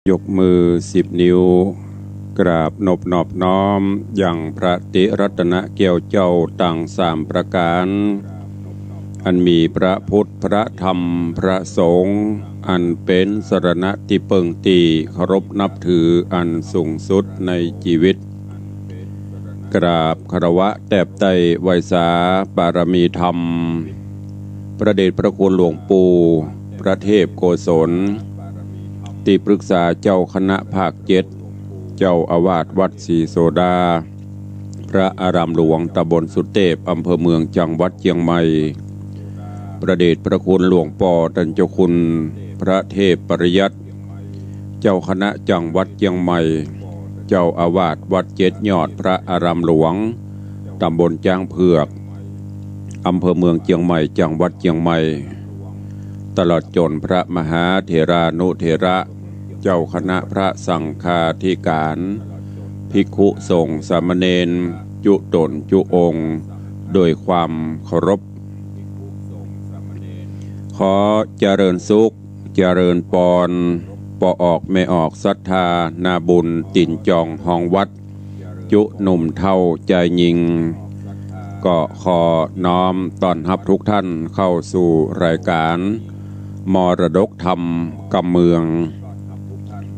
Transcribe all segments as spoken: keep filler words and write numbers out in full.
ยกมือสิบนิ้ว กราบนบนอบน้อมยังพระติรัตนแก้วเจ้าตังสามประก๋าน อันมีพระพุทธ พระธรรม พระสงฆ์ อันเป๋นสรณะตี้เปิ้งตี้เคารพนับถืออันสูงสุดในจีวิต กราบคารวะแตบไต้ไหว้สาบารมีธรรม พระเดชพระคุณหลวงปู่พระเทพโกศล ตี้ปรึกษาเจ้าคณะภาคเจ็ด เจ้าอาวาสวัดศรีโสดา พระอารามหลวงตำบลสุเตพ อำเภอเมือง จังหวัดเจียงใหม่ พระเดชพระคุณหลวงป้อต้านเจ้าคุณพระเทพปริยัติ เจ้าคณะจังหวัดเจียงใหม่ เจ้าอาวาสวัดเจ็ดยอด พระอารามหลวง ตำบลจ๊างเผือก อำเภอเมืองเจียงใหม่ จังหวัดเจียงใหม่ ตลอดจ๋นพระมหาเถรานุเถระ เจ้าคณะพระสังฆาธิการ ภิกขุสงฆ์สามเณร จุ๊ต๋นจุ๊องค์ โดยความเคารพ ขอเจริญสุข เจริญปอน ป้อออกแม่ออกศรัทธา นาบุญตี๋นจองฮองวัด จุ๊หนุ่มเฒ่าจายญิง ก็ขอน้อมต้อนฮับทุกท่านเข้าสู่รายการมรดกธรรมกำเมือง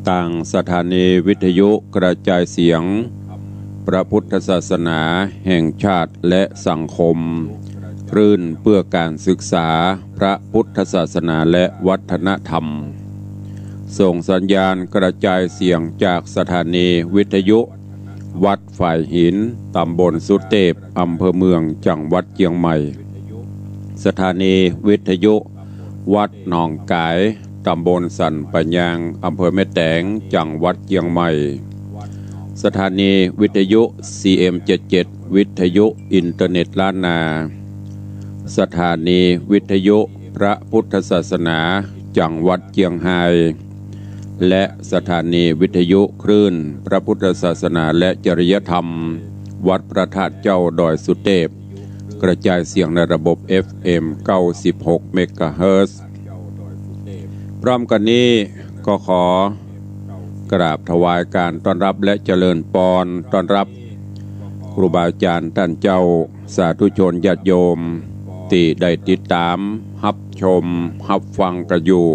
ตางสถานีวิทยุกระจายเสียงพระพุทธศาสนาแห่งชาติและสังคม คลื่นเพื่อการศึกษาพระพุทธศาสนาและวัฒนธรรม ส่งสัญญาณกระจายเสียงจากสถานีวิทยุวัดฝายหิน ตำบลสุเตพ อำเภอเมือง จังหวัดเจียงใหม่ สถานีวิทยุวัดหนองก๋าย ตำบลสันป่ายาง อำเภอแม่แตง จังหวัดเจียงใหม่ สถานีวิทยุ ซีเอ็มเจ็ดเจ็ด วิทยุอินเทอร์เน็ตล้านนา สถานีวิทยุพระพุทธศาสนาจังหวัดเจียงฮาย และสถานีวิทยุคลื่นพระพุทธศาสนาและจริยธรรม วัดพระธาตุเจ้าดอยสุเตพ กระจายเสียงในระบบ เอฟเอ็ม เก้าสิบหก เมกะเฮิรตซ์ พร้อมกั๋นนี้ก็ขอกราบถวายการต้อนรับและเจริญปอนต้อนรับครูบาอาจารย์ต้านเจ้า สาธุชนญาติโยมตี้ได้ติดต๋ามฮับชมฮับฟังกั๋นอยู่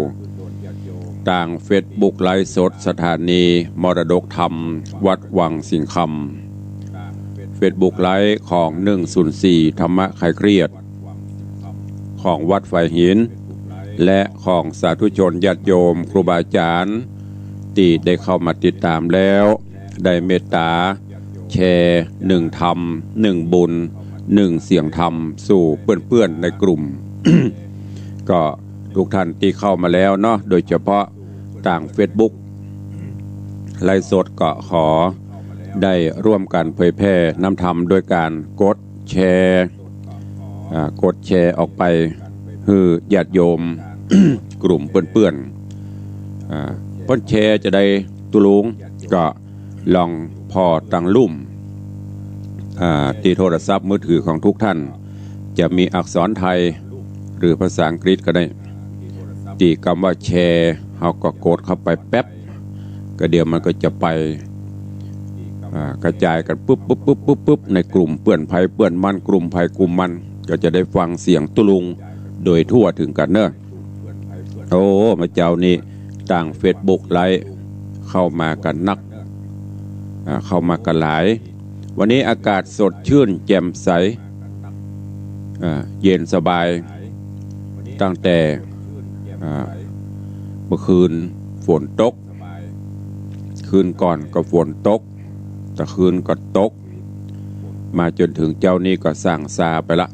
ตางเฟซบุ๊กไลฟ์สดสถานีมรดกธรรมวัดวังสิงห์คำ เฟซบุ๊กไลฟ์ของ หนึ่งศูนย์สี่ ธรรมะคลายเครียด ของวัดฝายหิน และของสาธุชนญาติโยมครูบาอาจารย์ตี้ได้เข้ามาติดต๋ามแล้ว ได้เมตต๋าแชร์ หนึ่งธรรม หนึ่งบุญ หนึ่งเสียงธรรมสู่เปื้อนๆ ในกลุ่ม ก็ทุกท่านตี้เข้ามาแล้วเนาะ โดยเฉพาะตางเฟซบุ๊กไลฟ์สด ก็ขอได้ร่วมกั๋นเผยแผ่น้ำธรรมด้วยการกดแชร์ อ่า กดแชร์ออกไปหื้อญาติโยม กลุ่มเปื้อนๆ อ่า เปิ้นแชร์จาใดตุ๊ลุง ก็ลองผ่อตางลุ่ม อ่า ตี้โทรศัพท์มือถือของทุกท่าน จะมีอักษรไทยหรือภาษาอังกฤษก็ได้ ตี้กำว่าแชร์ เฮาก็กดเข้าไปแป๊บ ก็เดี๋ยวมันก็จะไป อ่า กระจายกั๋นปุ๊บปุ๊บปุ๊บปุ๊บปุ๊บ ในกลุ่มเปื้อนใผเปื้อนมัน กลุ่มใผกลุ่มมัน ก็จะได้ฟังเสียงตุ๊ลุงโดยทั่วเถิงกั๋นเนาะ โอ้ เมื่อเจ๊านี้ตางเฟซบุ๊กไลฟ์เข้ามากั๋นนัก อ่า เข้ามากั๋นหลาย วันนี้อากาศสดชื่นแจ่มใส อ่า เย็นสบาย ตั้งแต่ อ่า เมื่อคืนฝนตก คืนก่อนก็ฝนตก ตะคืนก็ตก มาจ๋นเถิงเจ๊านี้ก็ส่างซาไปละ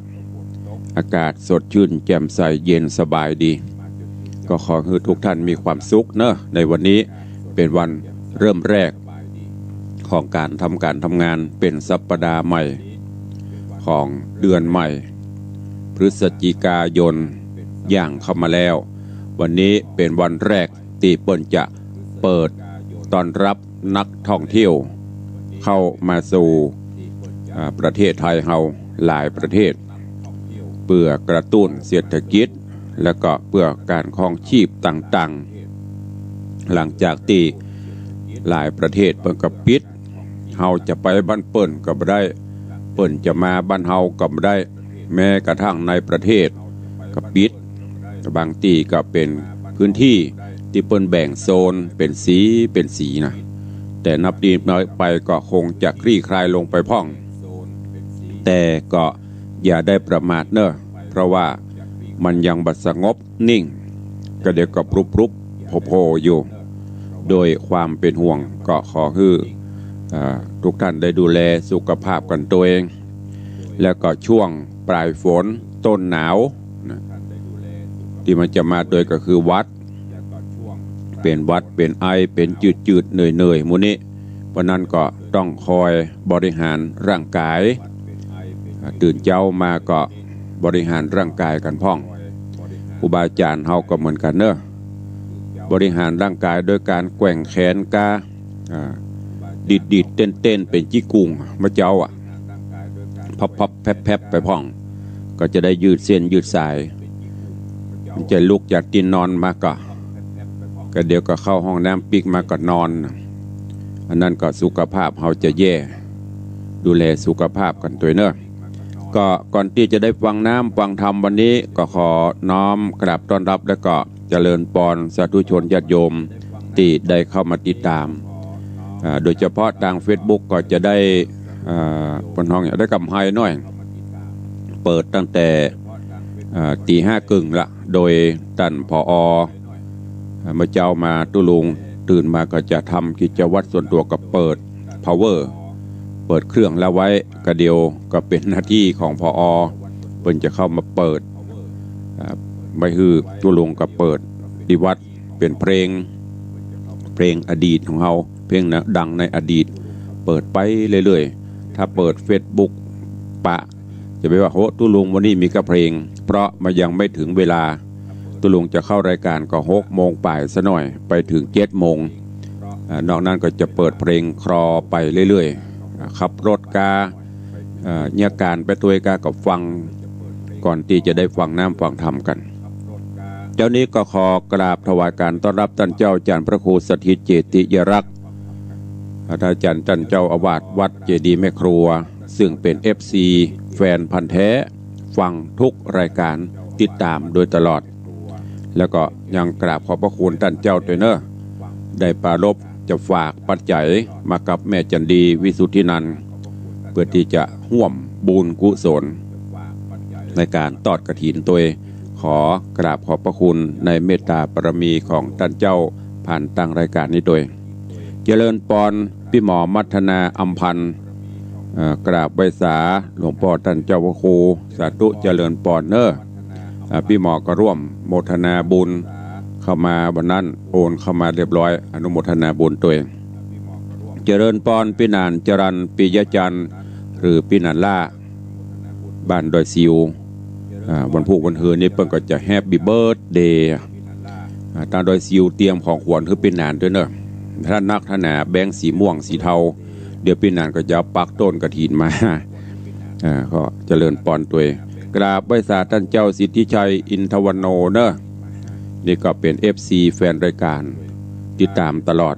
อากาศสดชื่นแจ่มใสเย็นสบายดี ก็ขอหื้อทุกท่านมีความสุขเนาะ ในวันนี้เป๋นวันเริ่มแรกของก๋านทำก๋านทำงาน เป๋นสัปดาห์ใหม่ของเดือนใหม่ พฤศจิกายนย่างเข้ามาแล้ว วันนี้เป๋นวันแรกตี้เปิ้นจะเปิดต้อนรับนักท่องเที่ยวเข้ามาสู่ อ่า ประเทศไทยเฮาหลายประเทศ เปื้อกระตุ้นเศรษฐกิจ แล้วก็เปื้อก๋านครองชีพต่างๆ หลังจากตี้ หลายประเทศเปิ้นก็ปิด เฮาจะไปบ้านเปิ้นก็บ่ได้ เปิ้นจะมาบ้านเฮาก็บ่ได้ แม้กระทั่งในประเทศก็ปิด บางตี้ก็เป๋นพื้นตี้ตี้เปิ้นแบ่งโซนเป๋นสีเป๋นสีนะ แต่นับนี้ไปก็คงจะคลี่คลายลงไปพ่อง แต่ก็อย่าได้ประมาทเน่อ เพราะว่ามันยังบ่สงบนิ่ง ก็เดี๋ยวก็พรุบๆโผล่ๆอยู่ โดยความเป๋นห่วงก็ขอหื้อ อ่า ทุกท่านได้ดูแลสุขภาพกั๋นตวย แล้วก็ช่วงปลายฝนต้นหนาวนะ ตี้มันจะมาตวยก็คือหวัด เป๋นหวัด เป๋นไอ เป๋นจืดๆ เหนื่อยๆ หมู่นี้ เพราะนั้นก็ต้องคอยบริหารร่างกาย อ่า ตื่นเจ๊ามาก็บริหารร่างกายกั๋นพ่อง ครูบาอาจ๋ารย์เฮาก็เหมือนกั๋นเน่อ บริหารร่างกายโดยก๋านแกว่งแขนก้า อ่า ดีดๆ เต้นๆ เป๋นจี้กุ่งเมื่อเจ๊าอะ พับๆ แพับๆ ไปพ่อง ก็จะได้ยืดเส้นยืดสาย มันจะลุกจากตี้นอนมาก็ ก็เดี๋ยวก็เข้าห้องน้ำปิ๊กมาก็นอน อันนั้นก็สุขภาพเฮาจะแย่ ดูแลสุขภาพกั๋นตวยเน่อ ก็ก่อนตี้จะได้ฟังน้ำฟังธรรมวันนี้ ก็ขอน้อมกราบต้อนรับ แล้วก็เจริญปอนสาธุชนญาติโยมตี้ได้เข้ามาติดตาม อ่า โดยเฉพาะตางเฟซบุ๊กก็จะได้ อ่า เปิ้นฮ้องจะได้กำไรหน้อย เปิดตั้งแต่ อ่า ตีห้าเกิ่งละ โดยต้าน ผอ อ่า เมื่อเจ๊ามาตุ๊ลุงตื่นมาก็จะทำกิจวัตรส่วนตั๋วก็เปิดพาวเวอร์ เปิดเครื่องละไว้ ก็เดี๋ยวก็เป๋นหน้าตี้ของ ผอ เปิ้นจะเข้ามาเปิด อ่า ไว้หื้อตุ๊ลุงก็เปิดตี้วัด เป๋นเพลง เพลงอดีตของเฮา เพลงดังในอดีต เปิดไปเรื่อยๆ ถ้าเปิดเฟซบุ๊กปะ จะไปว่า โห ตุ๊ลุงวันนี้มีก้าเพลง เพราะมันยังไม่ถึงเวลา ตุ๊ลุงจะเข้ารายการก็หกโมงป๋ายซะหน่อย ไปถึงเจ็ดโมง อ่า นอกนั้นก็จะเปิดเพลงคลอไปเรื่อยๆ อ่า ขับรถก้า อ่า เยียะก๋านไปตวยก้าก็ฟัง ก่อนตี้จะได้ฟังน้ำฟังธรรมกั๋น เจ๊านี้ก็ขอกราบถวายก๋านต้อนรับต้านเจ้าอาจ๋ารย์พระครูสถิตเจติยรักษ์ อาจ๋ารย์ต้านเจ้าอาวาสวัดเจดีย์แม่ครัว ซึ่งเป๋น เอฟซี แฟนพันธุ์แท้ ฟังทุกรายก๋าน ติดตามโดยตลอด แล้วก็ยังกราบขอบพระคุณต้านเจ้าตวยเน่อ ได้ปรารภจะฝากปัจจัยมากับแม่จันดีวิสุทธินันท์ เพื่อตี้จะฮ่วมบุญกุศลในก๋านตอดกฐินตวย ขอกราบขอบพระคุณในเมตตาบารมีของต้านเจ้าผ่านตางรายก๋านนี้ตวย เจริญปอนปี้หมอมัทนาอำพันธ์ เอ่อ กราบไหว้สาหลวงป้อต้านเจ้าพระครู สาธุเจริญปอนเน่อ อ่า ปี้หมอก็ร่วมโมทนาบุญเข้ามาวันนั้น โอนเข้ามาเรียบร้อย อนุโมทนาบุญตวย เจริญปอนปี้หนานจรัญปิยจันทร์ หรือปี้หนานล่า บ้านดอยซิว อ่า วันพูกวันเฮือนนี่เปิ้นก็จะแฮปปี้เบิร์ธเดย์ อ่า ตางดอยซิวเตรียมของขวัญหื้อปี้หนานตวยเน่อ ถ้านักถ้าหนาแบงค์สีม่วงสีเทา เดี๋ยวปี้หนานก็จะเอาปักต้นกฐินมา อ่า ก็เจริญปอนตวย กราบไหว้สาต้านเจ้าสิทธิชัยอินทวันโณเน่อ นี่ก็เป๋น เอฟซี แฟนรายก๋าน ติดตามตลอด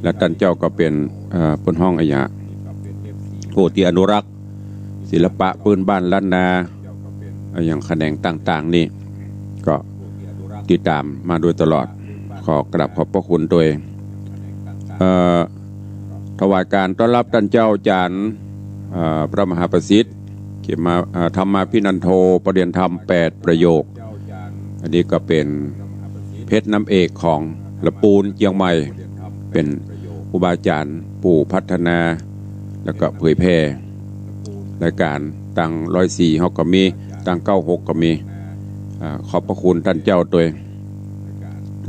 และต้านเจ้าก็เป๋น เอ่อ เปิ้นฮ้องอะหยัง ผู้ตี้อนุรักษ์ศิลปะพื้นบ้านล้านนา อะหยังแขนงต่างๆ นี่ ก็ติดตามมาโดยตลอด ขอกราบขอบพระคุณตวย เอ่อ ถวายก๋านต้อนรับต้านเจ้าอาจ๋ารย์ เอ่อ พระมหาประสิทธิ์ เขียนมา เอ่อ ธรรมาภินันโท ประเรียนธรรมแปดประโยค อันนี้ก็เป๋นเพชรน้ำเอกของละปูนเจียงใหม่ เป๋นครูบาอาจ๋ารย์ผู้พัฒนา แล้วก็เผยแผ่รายก๋าน ตางร้อยสี่เฮาก็มี ตางเก้าหกก็มี อ่า ขอบพระคุณต้านเจ้าตวย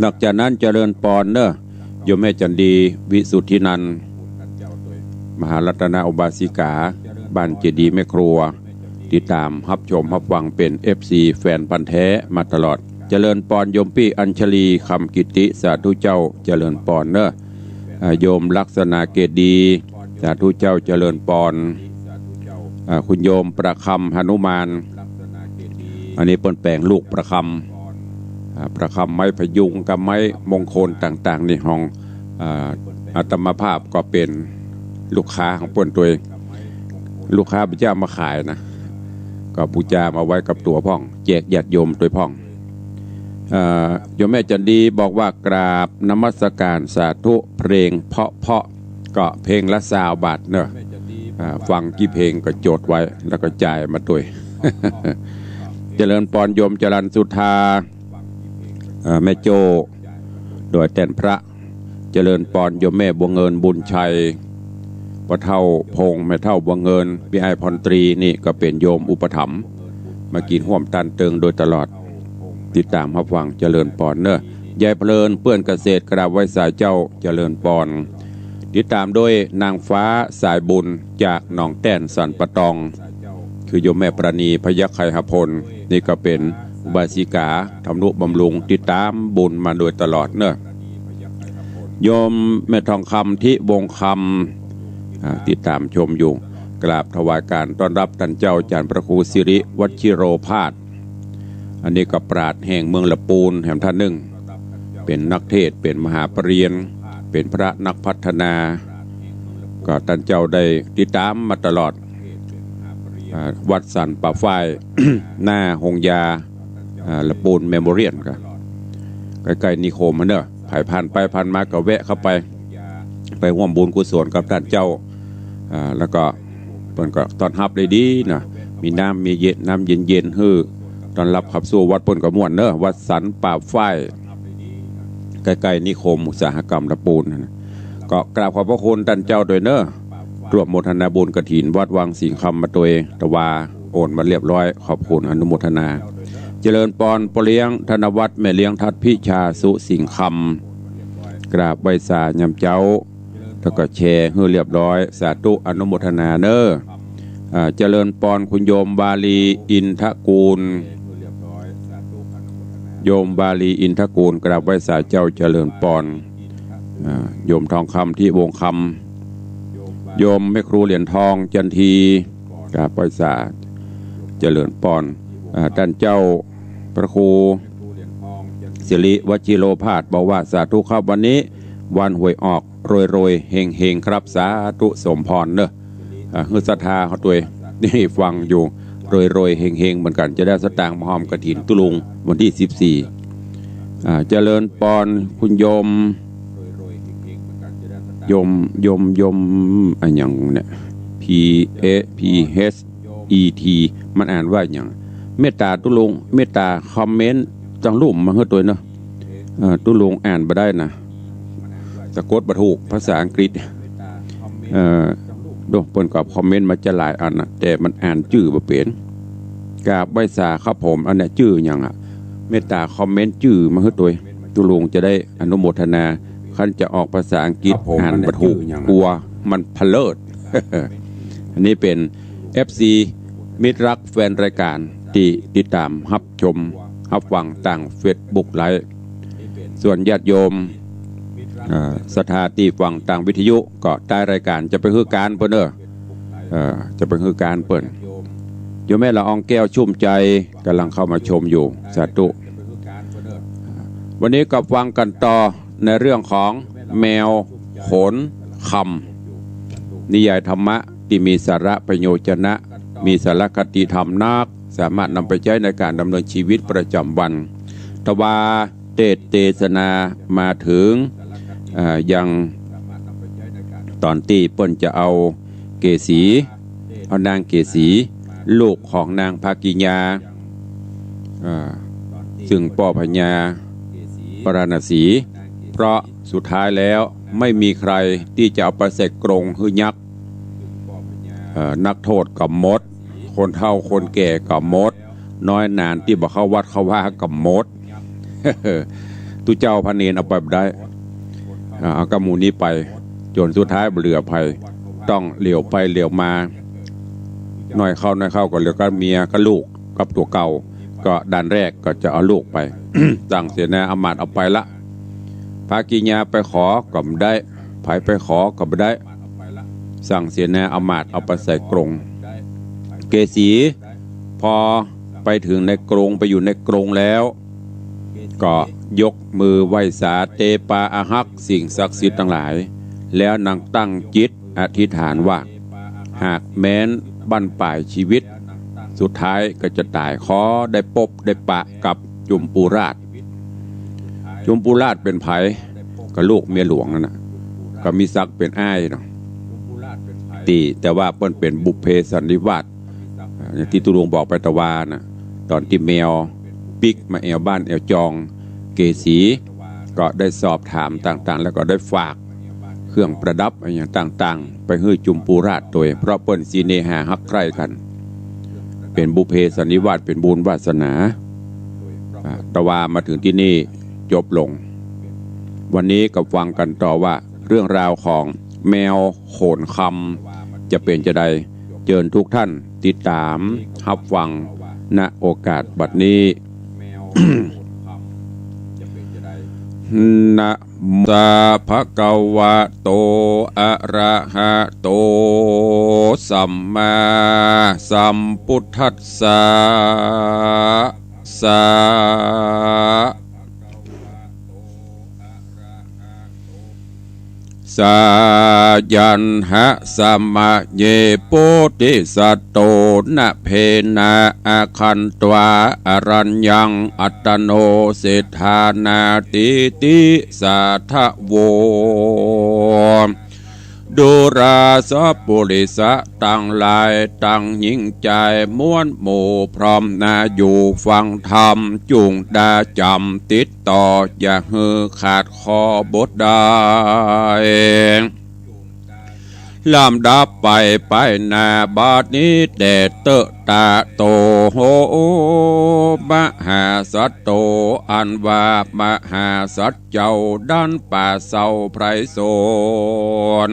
นอกจากนั้นเจริญปอนเน่อ โยมแม่จันดีวิสุทธินันท์ มหารัตนอุบาสิกา บ้านเจดีย์แม่ครัว ติดตามฮับชมฮับฟังเป๋น เอฟซี แฟนพันธุ์แท้มาตลอด เจริญปอนโยมปี้อัญชลี คำกิตติ สาธุเจ้า เจริญปอนเน่อ อ่า โยมลักษณะเกตดี สาธุเจ้า เจริญปอน อ่า คุณโยมประคำหนุมาน อันนี้เปิ้นแป๋งลูกประคำ อ่า ประคำไม้พยุงกับไม้มงคลต่างๆ นี่ฮ้อง เอ่อ อ่า อาตมาภาพก็เป๋นลูกค้าของเปิ้นตวย ลูกค้าบ่ใจ้เอามาขายนะ ก็บูชามาไว้กับตั๋วพ่อง แจกญาติโยมตวยพ่อง เอ่อ โยมแม่จันดีบอกว่ากราบนมัสการสาธุ เพลงเพราะๆ ก็เพลงละซาวบาทเนาะ อ่า ฟังกี่เพลงก็จดไว้ แล้วก็จ่ายมาตวย เจริญปอนโยมจรัญสุธา เอ่อ แม่โจ้ โดยแต้นพระ เจริญปอนโยมแม่บัวเงินบุญชัย ป้อเฒ่าพงษ์ แม่เฒ่าบัวเงิน ปี้อ้ายพรตรี นี่ก็เป๋นโยมอุปถัมภ์ มากิ๋นฮ่วมตันเติงโดยตลอด ติดต๋ามฮับฟัง เจริญปอนเนาะ ยายเพลิน เปื้อนเกษตร กราบไหว้สาเจ้า เจริญปอน ติดต๋ามโดยนางฟ้าสายบุญจากหนองแต้นสันป่าตอง คือโยมแม่ปราณี พยัคฆ์ไคหพล นี่ก็เป๋นอุบาสิกา ทำนุบำรุง ติดต๋ามบุญมาโดยตลอดเนาะ โยมแม่ทองคำ ทิวงศ์คำ อ่า ติดต๋ามชมอยู่ กราบถวายการต้อนรับต้านเจ้าอาจ๋ารย์พระครูสิริวัชิโรภาส อันนี้ก็ปราชญ์แห่งเมืองละปูนแหมต้านนึ่ง เป๋นนักเทศน์ เป๋นมหาปริญญา เป๋นพระนักพัฒนา ก็ต้านเจ้าได้ติดต๋ามมาตลอด อ่า วัดสันป่าฝ้าย หน้าโฮงยา อ่า ละปูนเมโมเรียล ก็ใก้ๆ นิคมหั้นเนาะ ใผผ่านไปผ่านมาก็แวะเข้าไป ไปฮ่วมบุญกุศลกับต้านเจ้า อ่า แล้วก็เปิ้นก็ต้อนฮับได้ดีนะ มีน้ำ มีเย็น น้ำเย็นๆ หื้อต้อนฮับขับสู้ วัดเปิ้นก็ม่วนเนาะ วัดสันป่าฝ้าย ใก้ๆ นิคมอุตสาหกรรมละปูนนะ ก็กราบขอบพระคุณต้านเจ้าตวยเนาะ ร่วมโมทนาบุญกฐินวัดวังสิงห์คำมาตวย ตะวา โอนมาเรียบร้อย ขอบคุณอนุโมทนา เจริญปอนป้อเลี้ยงธนวัฒน์ แม่เลี้ยงทัดพิชา สุสิงห์คำ กราบไหว้สายามเจ๊า แล้วก็แชร์หื้อเรียบร้อย สาธุอนุโมทนาเนาะ อ่า เจริญปอนคุณโยมวาลีอินทกูล โยมวาลีอินทกูล กราบไหว้สาเจ้า เจริญปอน อ่า โยมทองคำ ทิวงศ์คำ โยมแม่ครูเหรียญทอง จันที กราบไหว้สา เจริญปอน อ่า ต้านเจ้าพระครูสิริวัชิโรภาสบอกว่า สาธุครับ วันนี้วันหวยออก รวยๆ เฮงๆ ครับ สาธุสมพรเนาะ อ่า หื้อศรัทธาเฮาตวย นี่ฟังอยู่ รวยๆ เฮงๆ เหมือนกั๋น จะได้สตางค์มาฮ่อมกฐินตุ๊ลุงวันตี้สิบสี่ อ่า เจริญปอนคุณโยม โยม โยม โยม อะหยังเนี่ย P A P H E T มันอ่านว่าหยัง เมตต๋าตุ๊ลุง เมตต๋าคอมเมนต์ตังลุ่มมาหื้อตวยเนาะ เอ่อ ตุ๊ลุงอ่านบ่ได้นะ สะกดบ่ถูก ภาษาอังกฤษ เอ่อ ดู เปิ้นก็คอมเมนต์มาจะหลายอันนะ แต่มันอ่านจื้อบ่เป๋น กราบไหว้สาครับผม อันเนี้ยจื้อหยังอะ เมตต๋าคอมเมนต์จื้อมาหื้อตวย ตุ๊ลุงจะได้อนุโมทนา คันจะออกภาษาอังกฤษ ครับผม อ่านบ่ถูก อันเนี้ยจื้อหยังอะ กั๋วมันพะเลิศ อันนี้เป๋น เอฟซี มิตรรักแฟนรายก๋านตี้ติดต๋ามฮับชมฮับฟังตางเฟซบุ๊กไลฟ์ ส่วนญาติโยม เอ่อ ศรัทธาตี้ฟังตางวิทยุ ก็ใต้รายก๋านจะไปหื้อก๋านเปิ้นเนาะ เอ่อ จะไปหื้อก๋านเปิ้น โยมแม่ละอองแก้วชุ่มใจ ก่ำลังเข้ามาชมอยู่ สาธุ วันนี้ก็ฟังกั๋นต่อในเรื่องของแมวขนคำ นิยายธรรมะตี้มีสาระประโยชนะ มีสารคติธรรมนัก สามารถนำไปใจ๊ในก๋านดำเนินชีวิตประจ๋ำวัน ตะวา เตสน์เตสนามาเถิง เอ่อ ยังต๋อนตี้เปิ้นจะเอาเกสี เอานางเกสี ลูกของนางภากิญญา เอ่อ ซึ่งป้อพญาปาราณสี เพราะสุดท้ายแล้วไม่มีใครตี้จะเอาไปใส่กรงหื้อยักษ์ เอ่อ นักโทษก็หมด คนเฒ่าคนแก่ก็หมด น้อยหนาตี้บ่เข้าวัดเข้าวาก็หมด ตุ๊เจ้าพระเณรเอาไปบ่ได้ อ่า เอาก้าหมู่นี้ไป จ๋นสุดท้ายบ่เหลือใผ ต้องเหลียวไปเหลียวมา น้อยเข้าน้อยเข้าก็เหลือก้าเมียก้าลูกกับตั๋วเก่า ก็ด่านแรกก็จะเอาลูกไป สั่งเสนาอำมาตย์เอาไปละ ภากิญญาไปขอก็บ่ได้ ใผไปขอก็บ่ได้ สั่งเสนาอำมาตย์เอาไปใส่กรง เกสี พอไปเถิงในกรง ไปอยู่ในกรงแล้ว ก็ ยกมือไหว้สาเตปาอาฮักสิ่งศักดิ์สิทธิ์ตังหลาย แล้วนางตั้งจิตอธิษฐานว่า หากแม้นบั้นปลายชีวิตสุดท้ายก็จะต๋าย ขอได้ปบได้ปะกับจุมปูราช จุมปูราชเป๋นใผ ก็ลูกเมียหลวงนั่นน่ะ ก็มีศักดิ์เป๋นอ้ายเนาะ ตี้ แต่ว่าเปิ้นเป๋นบุพเพสันนิวาส อ่า อย่างตี้ตุ๊ลุงบอกไปตะวาน่ะ ต๋อนตี้แมวปิ๊กมาแอ่วบ้านแอ่วจองเกสี ก็ได้สอบถามต่างๆ แล้วก็ได้ฝากเครื่องประดับอะหยังต่างๆ ไปหื้อจุมปูราชตวย เพราะเปิ้นสิเนหาฮักใคร่กั๋น เป๋นบุพเพสันนิวาส เป๋นบุญวาสนา อ่า ตะวามาเถิงตี้นี่จบลง วันนี้ก็ฟังกั๋นต่อว่าเรื่องราวของแมวโขนคำจะเป๋นจาใด เจิญทุกท่านติดต๋ามฮับฟัง ณ โอกาสบัดนี้ นะโม สะภะคะวะโต อะระหะโต สัมมาสัมพุทธัสสะ สะ สายัณหะ สะมะเย โพธิสัตโต นะเพนะ อะคันตวา อะรัญญัง อัตตะโน เศรษฐานาตีติ สาทะโว ดูราสะปุริสะตังหลาย ตังหญิงจายมวลหมู่พร้อมนาอยู่ฟังธรรม จุ่งดาจ๋ำติดต่อ อย่าหื้อขาดข้อบทใด ลำดับไปไปหน้าบัดนี้แต๊เต๊อะ ตะโต มหาสัตโต อันว่ามหาสัตว์เจ้าดั้นป่าเศร้าไพรสน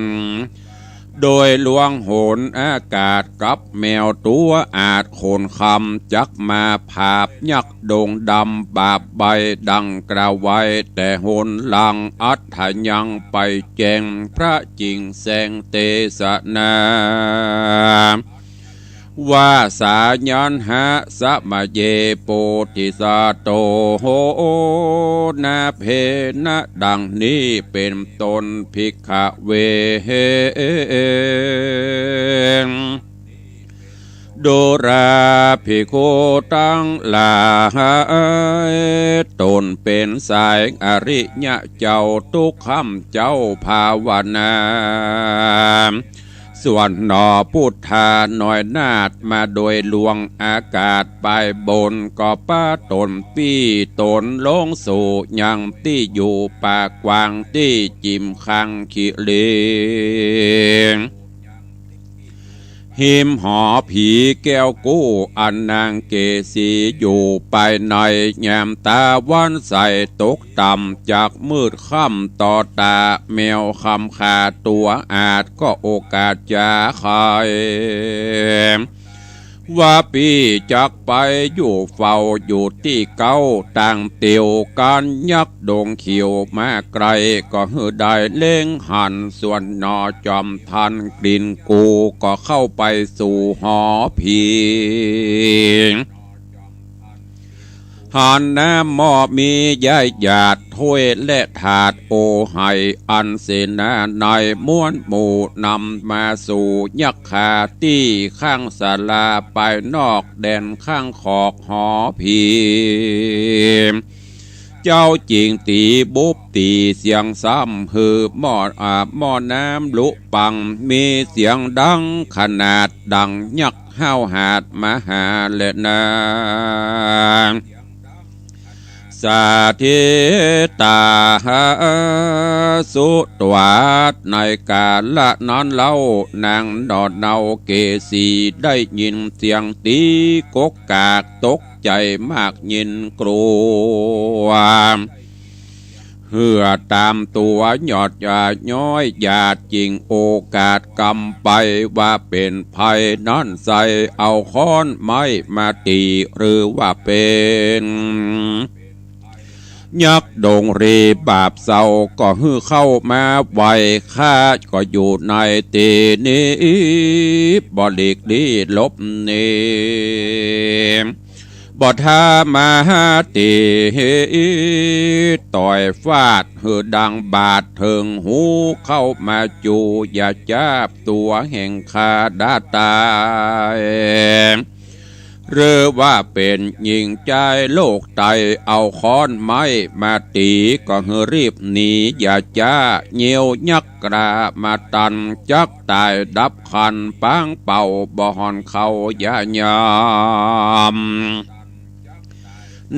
โดยล่วงหนอากาศกับแมวตั๋วอาดโขนคำจักมาผาบยักษ์ดงดำบาบใบดังกล่าวไว้แต่หนหลัง อัตถยังไปแจ้งพระจิ่งแสงเตสนา ว่าสายัณหะ สะมะเย โพธิสัตโต นะเพนะ ดังนี้เป๋นต้น ภิกขะเว ดูราภิกขุตังหลาย ตนเป๋นสายอริยะเจ้า ทุกค่ำเจ้าภาวนา ส่วนหนอพุทธาน้อยนาถมาโดยล่วงอากาศไปบน ก็ปะตนปี้ตนลงสู่ยังตี้อยู่ป่ากว้างตี้จิมคังคิรี หิมหอผีแก้วกู้ อันนางเกสีอยู่ไปใน ยามตะวันใสตกต่ำ จักมืดค่ำต่อตา แมวคำขาตั๋วอาดก็โอกาสจะไข ว่าปี้จักไปอยู่เฝ้าอยู่ตี้เก๊า ต่างเตียวกั๋นยักษ์ดงเขียวมาไกล ก็หื้อได้เล็งหัน ส่วนหนอจอมทันกลิ่นกู ก็เข้าไปสู่หอผี หันน้ำหม้อมีใยหยาดถ้วยและถาด โอไหอันเสนาในมวลหมู่นำมาสู่ยักขาตี้ข้างศาลาปายนอกแดนข้างขอกหอผี เจ้าจิ่งตี๋บุบตี๋เสียงซ้ำ หื้อหม้อ อ่า หม้อน้ำลุปัง มีเสียงดังขนาดดังยักษ์ห้าวหาดมหาแลนา สาธิตาหาสุตวาท ในกาละนั้นเล่า นางหน่อเนาเกสีได้ยินเสียงตี๋กกกากตกใจ๋มาก ยินกลัว เหื่อต๋ามตั๋วหยอดหยาดย้อยหยาด จิ่งโอกาสกำไป ว่าเป๋นภัยนั้นใส่ เอาค้อนไม้มาตี๋ หรือว่าเป๋นยักษ์ดงเรบาปเศร้า ก็หื้อเข้ามาไหว้ข้า ก็อยู่ในตี้นี้ บ่หลีกลี้หลบหนี ปทามาหาติ ต่อยฟาดหื้อดังบาดเถิงหูเข้ามาจู อย่าจ๊าบตั๋วแห่งข้าดาต๋าย หรือว่าเป๋นญิงจายโลกไต เอาค้อนไม้มาตี๋ ก็หื้อรีบหนีอย่าจ๊า เยียวยักษ์กล้ามาตัน จักต๋ายดับคัน ปางเป่าบ่ห่อนเข้าอย่ายาม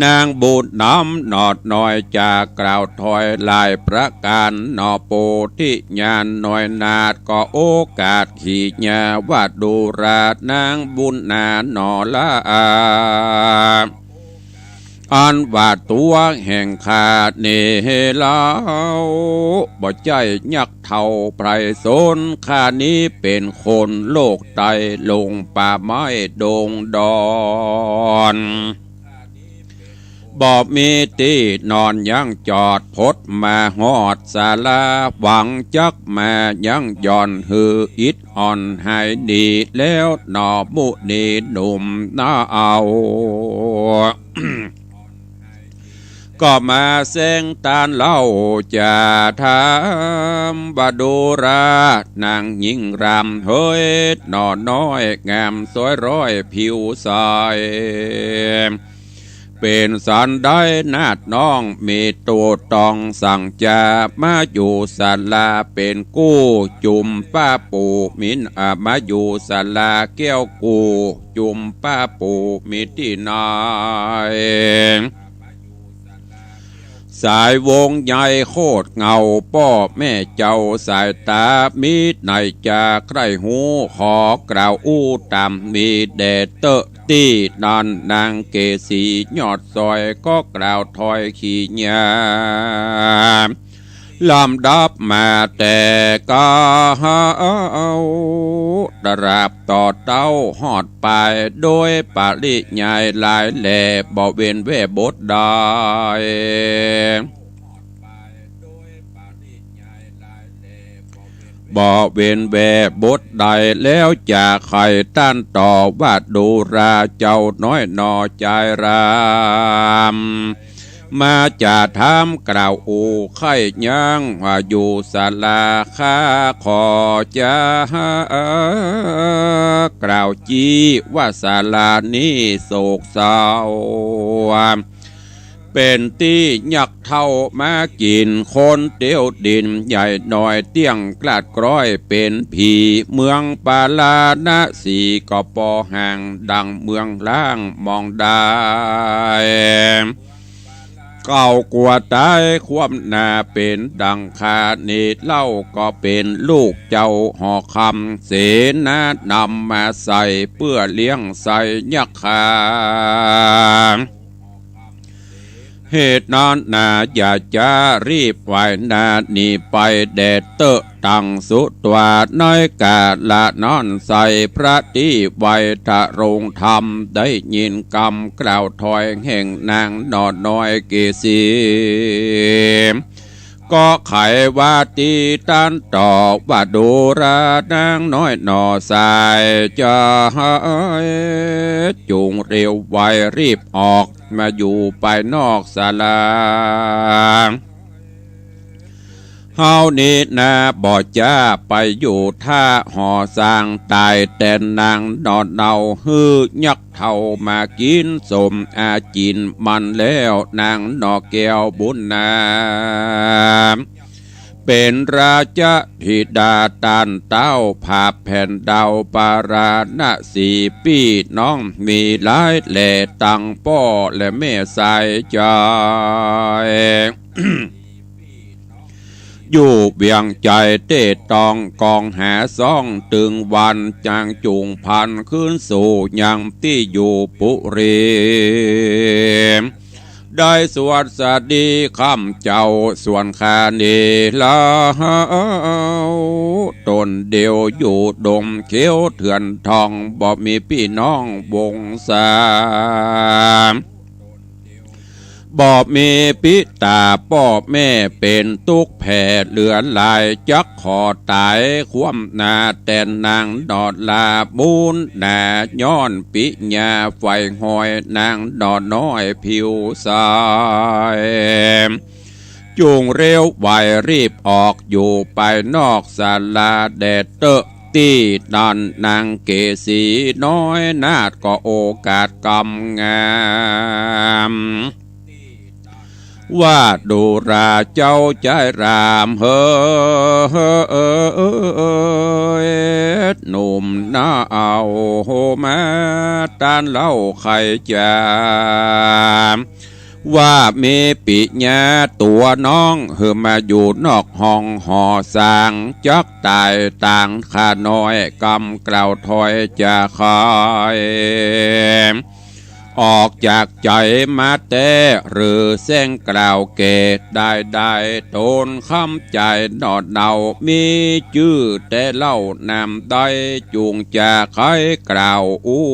นางบุญนำหนอดน้อยจากกล่าวถอยหลายประก๋านหนอ โปธิญาณน้อยนาฏก็โอกาสขี่ยาว่าดูรา นางบุญนาหนอละอา อันว่าตั๋วแห่งข้านี้เล่า บ่ใจ้ยักษ์เฒ่าไพรสน ข้านี้เป๋นคนโลกไต หลงป่าไม้ดงดอน บ่มีตี้นอนยังจอด พดมาฮอดศาลา หวังจักมายังหย่อน หื้ออิดอ่อนหายดี แล้วหนอมุนีหนุ่มนาเอา ก็มาแซงตานเล่า จะถามว่าดูรา นางญิงรำเฮยหนอน้อย งามสวยร้อยผิวใส เป๋นสันใดนาฏน้อง มีตั๋วตองสังจา มาอยู่ศาลาเป๋นกู้จุมป้าปู่ มีน อ่า มาอยู่ศาลาแก้วกู้จุมป้าปู่ มีตี้ไหน สายวงใหญ่โคตรเหง้า ป้อแม่เจ้าสายต๋า มีไหนจะใคร่ฮู้ ขอกล่าวอู้ต๋ามมีแด่เต๊อะ ตี้นั้นนางเกสียอดซอย ก็กล่าวถอยขี่ยา ลำดับมาแต่เก๊า ตราบต่อเต๊าฮอดปาย โดยปริยายหลายแล บ่เว้นแว่บทใด บ่เว้นแว่บทใด แล้วจะใค่ต้านต่อว่าดูรา เจ้าน้อยหนอจายรำ มาจะถามกล่าวอู้ใค่ยัง ว่าอยู่ศาลา ข้าขอจะกล่าวจี้ว่าศาลานี้โศกเศร้า เป๋นตี้ยักษ์เฒ่ามากิ๋น คนเตียวดินใหญ่น้อยเตี้ยงกลาดกร้อย เป๋นผีเมืองปาราณสี ก็ปอห่างดังเมืองร้างมองได้ เก่ากลัวต๋ายคว่ำหน้า เป๋นดังข้านี้เล่า ก็เป๋นลูกเจ้าหอคำ เสนานำมาใส่ เปื้อเลี้ยงไส้ยักษ์ข้า เหตุนั้นนาอย่าจ๊า รีบว่ายหน้าหนีไปแด่เต๊อะ ตังสุตวา ในกาละนั้นไส้พระตี้ไวทรงธรรม ได้ยินกำกล่าวถอยแห่งนางหนอน้อยเกสี ก็ไขว่าตี้ต้านต่อว่าดูรา นางน้อยหนอสายจาย จุ่งเร็วไวรีบออกมาอยู่ปายนอกศาลา เฮานี้นาบ่จ๊าไปอยู่ถ้าหอสร้าง ต๋ายแต่นางหนอเนา หื้อยักษ์เฒ่ามากิ๋นสมอาจินมันแล้ว นางหนอแก้วบุญนา เป๋นราชธิดาต้านเต๊า ผาบแผ่นดาวปาราณสี ปี้น้องมีหลายแล ตังป้อและแม่สายจาย อยู่เวียงใจ๋เต๊ต้องกองหาซ่อง ตึงวันจักจุ่งพันคืนสู่ยังตี้อยู่ปุรี ได้สวัสดีค่ำเจ้า ส่วนข้านี้เล่า ต๋นเดียวอยู่ดงเขียวเถื่อนทอง บ่มีปี้น้องวงศา บ่มีปิต๋าป้อแม่เป๋นตุ๊กข์แผ่เหลือหลาย จักขอต๋ายคว่ำหน้าแตนนางหนอลา บุญหนาย้อนปิญญาใฝ่ห้อยนางหนอน้อยผิวใส จุ่งเร็วไวรีบออกอยู่ไปนอกศาลาแด่เต๊อะ ตี้นั้นนางเกสีน้อยนาฏก็โอกาสกำงาม ว่าดูราเจ้าจายรามเหย หนุ่มนาเอามาต้านเล่าใค่จา ว่ามีปิญญาตั๋วน้องหื้อมาอยู่นอกห้องหอสาง จักต๋ายตางข้าน้อยกำกล่าวถ้อยจาใค่ ออกจากใจ๋มาแต๊หรือแสร้งกล่าวแก่ได้ได้ ต๋นคำใจ๋หนอเนามีจื้อแต๊เล่านามใด จุ่งจาใค่กล่าวอู้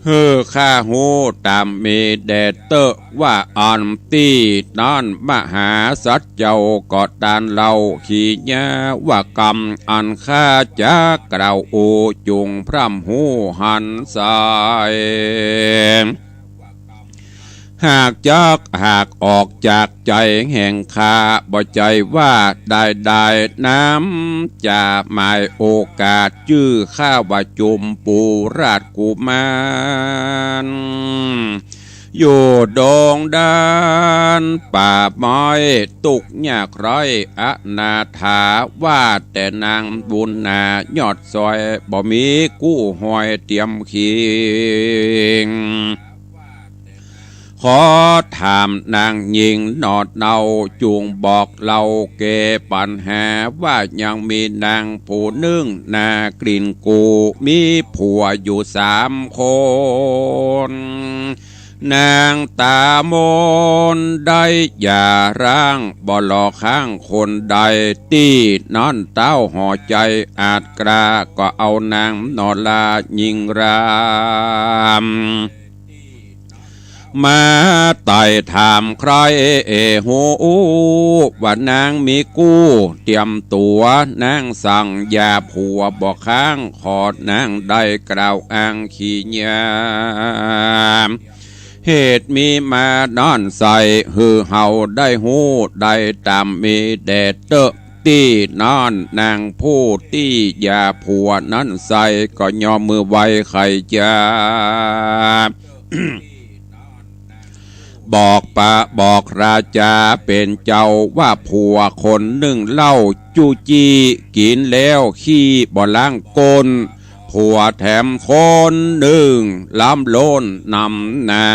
หื้อข้าฮู้ต๋ามมีแด่เต๊อะ ว่าอันตี้นั้นมหาสัจเจ้าก็ต้านเล่าขีญา ว่ากำอันข้าจักกล่าวอู้ จุ่งพร่ำฮู้หันใส่ หากจักหากออกจากใจ๋แห่งข้า บ่ใจ้ว่าได้ได้น้ำ จะหมายโอกาสจื้อข้าว่าจุมปูราชกุมาร อยู่ดงด้านป่าไม้ตุ๊กข์ยากไร้อนาถา ว่าแต่นางบุญหนายอดซอย บ่มีกู้ฮอยเตียมเคียง ขอถามนางญิงหนอเนา จุ่งบอกเล่าแก้ปัญหา ว่ายังมีนางผู้นึ่งหน้ากลิ่นกู มีผัวอยู่สามคน นางต๋ามนได้หย่าร้าง บ่หล่อข้างคนใด ตี้นั้นเต้าหอใจ๋อาจกล้า ก็เอานางหนอลาญิงราม มาไต่ถามใคร่ฮู้ ว่านางมีกู้เตียมตั๋ว นางสั่งหย่าผัวบ่ค้าง ขอนางได้กล่าวอ้างขีญา เหตุมีมานั้นใส่ หื้อเฮาได้ฮู้ได้ต๋ามมีแด่เต๊อะ ตี้นั้นนางผู้ตี้หย่าผัวนั้นใส่ ก็ยอมมือไหว้ใค่จา บอกปะบอกราจาเป๋นเจ้า ว่าผัวคนนึ่งเหล้าจู้จี้ กิ๋นแล้วขี้บ่ล้างก้น ผัวแถมคนนึ่งล้ำโลนนำหน้า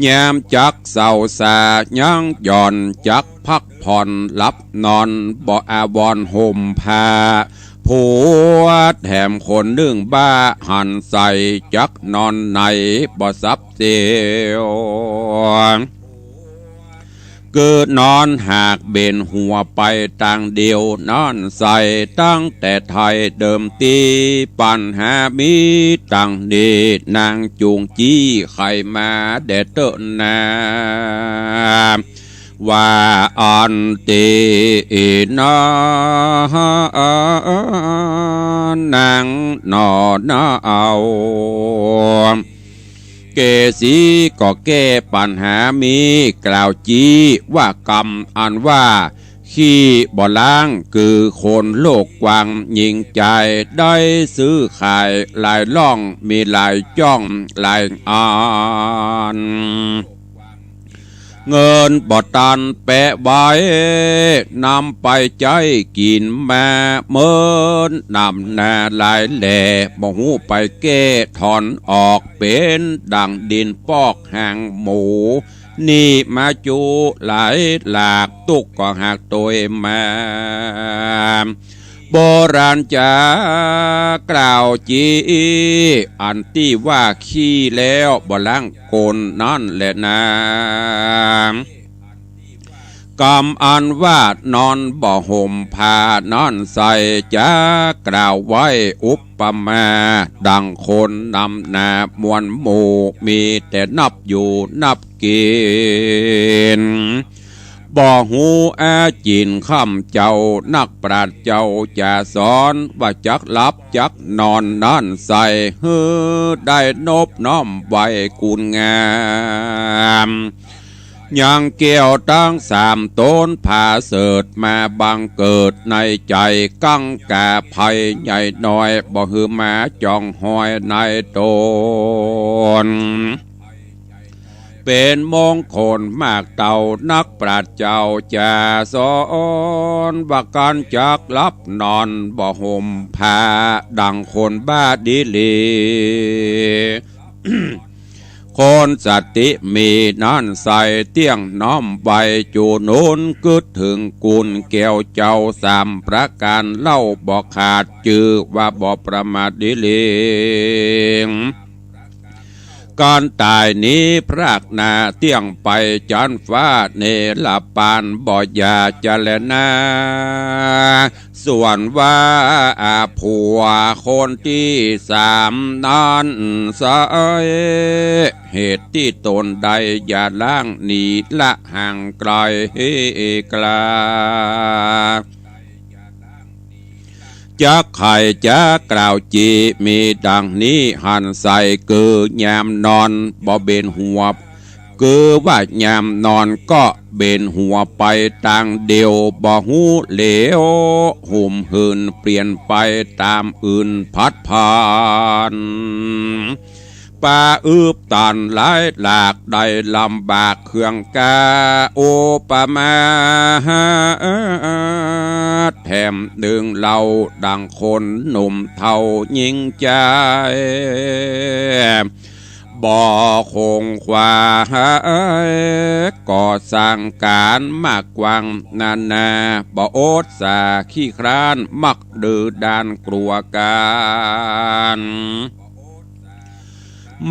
ยามจักเศร้าสายังหย่อน จักพักผ่อนหลับนอน บ่อาวรณ์ห่มผ้า ผัวแถมคนนึ่งบ้าหันใส่ จักนอนไหนบ่สับเสียว คือนอนหากเบนหัวไปตางเดียวนั้นใส่ ตั้งแต่ไทยเดิมตี้ ปัญหามีตังนี้ นางจูงจี้ใค่มาแด่เต๊อะนา ว่าอันตี้นั้นนางหนอนาเอา เกสีก็แก้ปัญหามีกล่าวจี้ ว่ากำอันว่าขี้บ่ล้าง คือคนโลกกว้างหญิงจาย ได้ซื้อขายหลายล่อง มีหลายจ้องหลายอัน เงินบ่ตันแปะไว้ นำไปใจ๊กิ๋นมาเมินนำนาหลายแหล่ บ่ฮู้ไปแก้ถอนออก เป๋นดั่งดินปอกหางหมู นี่มาจุหลายหลาก ตุ๊กข์ก็หากตวยมา โบราณจ๋ากล่าวจี้ อันตี้ว่าขี้แล้วบ่ล้างก้นนั้นแหละนา กำอันว่านอนบ่ห่มผ้านอนใส่ จะกล่าวไว้อุปมา ดังคนนำหน้ามวลหมู่ มีแต่นับอยู่นับกิ๋น บ่ฮู้อาจิ๋นค่ำเจ้า นักปราชญ์เจ้าจะสอนว่าจักหลับจักนอนนอนใส่ หื้อได้นบน้อมไหว้กูณงาม ยังแก้วตังสามต๋นผาเสริฐมาบังเกิดในใจ๋ กังขาภัยใหญ่น้อย บ่หื้อมาจ่องหอยในต๋น เป๋นมงคลมากเต้า นักปราชญ์เจ้าจะสอนว่าก๋านจักหลับนอนบ่ห่มผ้า ดังคนบ้าดีหลี คนสติมีนอนใส่ เตี้ยงน้อมไหว้จู๋หนุน กึ๊ดเถิงกูณแก้วเจ้าสามประก๋าน เล่าบ่ขาดจื้อว่าบ่ประมาทดีหลี ก๋านต๋ายนี้พรากหน้าเตี้ยงไป จั๊นฟ้าเนรปานบ่อย่าจะแลนา ส่วนว่าอาผัวคนตี้สามนั้นไซร้ เหตุตี้ต๋นได้อย่าล้างหนีละห่างไก๋ไก๋ จักไขจักกล่าวจี๋ มีดังนี้หันใส่ คือยามนอนบ่เบนหัว คือว่ายามนอนก็เบนหัวไปตางเดียว บ่ฮู้เหลียว หุมหืนเปลี่ยนไปต๋ามอื่นพัดผ่าน ปาอืบตันหลายหลาก ได้ลำบากเครื่องกา อุปมาแถมนึ่งเล่า ดังคนหนุ่มเฒ่าญิงจาย บ่คงขวาย ก่อสร้างก๋านมากกว้างนานา บ่อดสาขี้คร้าน มักดื้อด้านกลัวก๋าน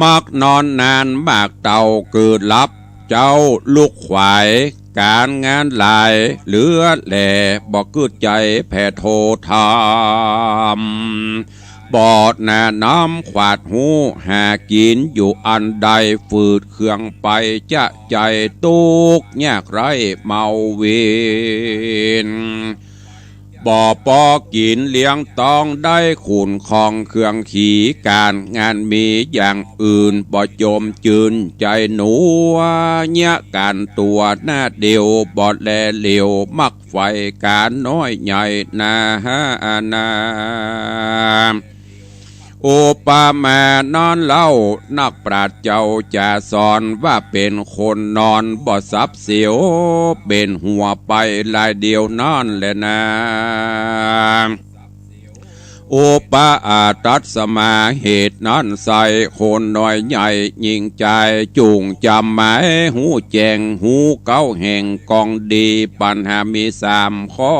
มักนอนนานมากเต้า เกิดหลับเจ๊าลุกขวาย ก๋านงานหลายเหลือแหล่ บ่กึ๊ดใจ๋แผ่โทธรรม บ่หน้าน้ำขวาดฮู้ หากิ๋นอยู่อันใด ฝืดเคืองไปจะใจ๋ ตุ๊กข์ยากไร้เมาวิน บ่ปอกิ๋นเลี้ยงต้องได้ขุนของเครื่องขี ก๋านงานมีอย่างอื่นบ่จมจืนใจ๋หนัว เยียะก๋านตั๋วหน้าเดียวบ่แลเหลียว มักใฝ่ก๋านน้อยใหญ่นานา อุปมานอนเล่า นักปราชญ์เจ้าจะสอนว่าเป๋นคนนอนบ่สับเสียว เบนหัวไปลายเดียวนั้นแหละนา อุปอาตัสมา เหตุนั้นไซร้ คนน้อยใหญ่ญิงจาย จุ่งจ๋ำหมายฮู้แจ้ง ฮู้เก๊าแห่งกองดี ปัญหามีสามข้อ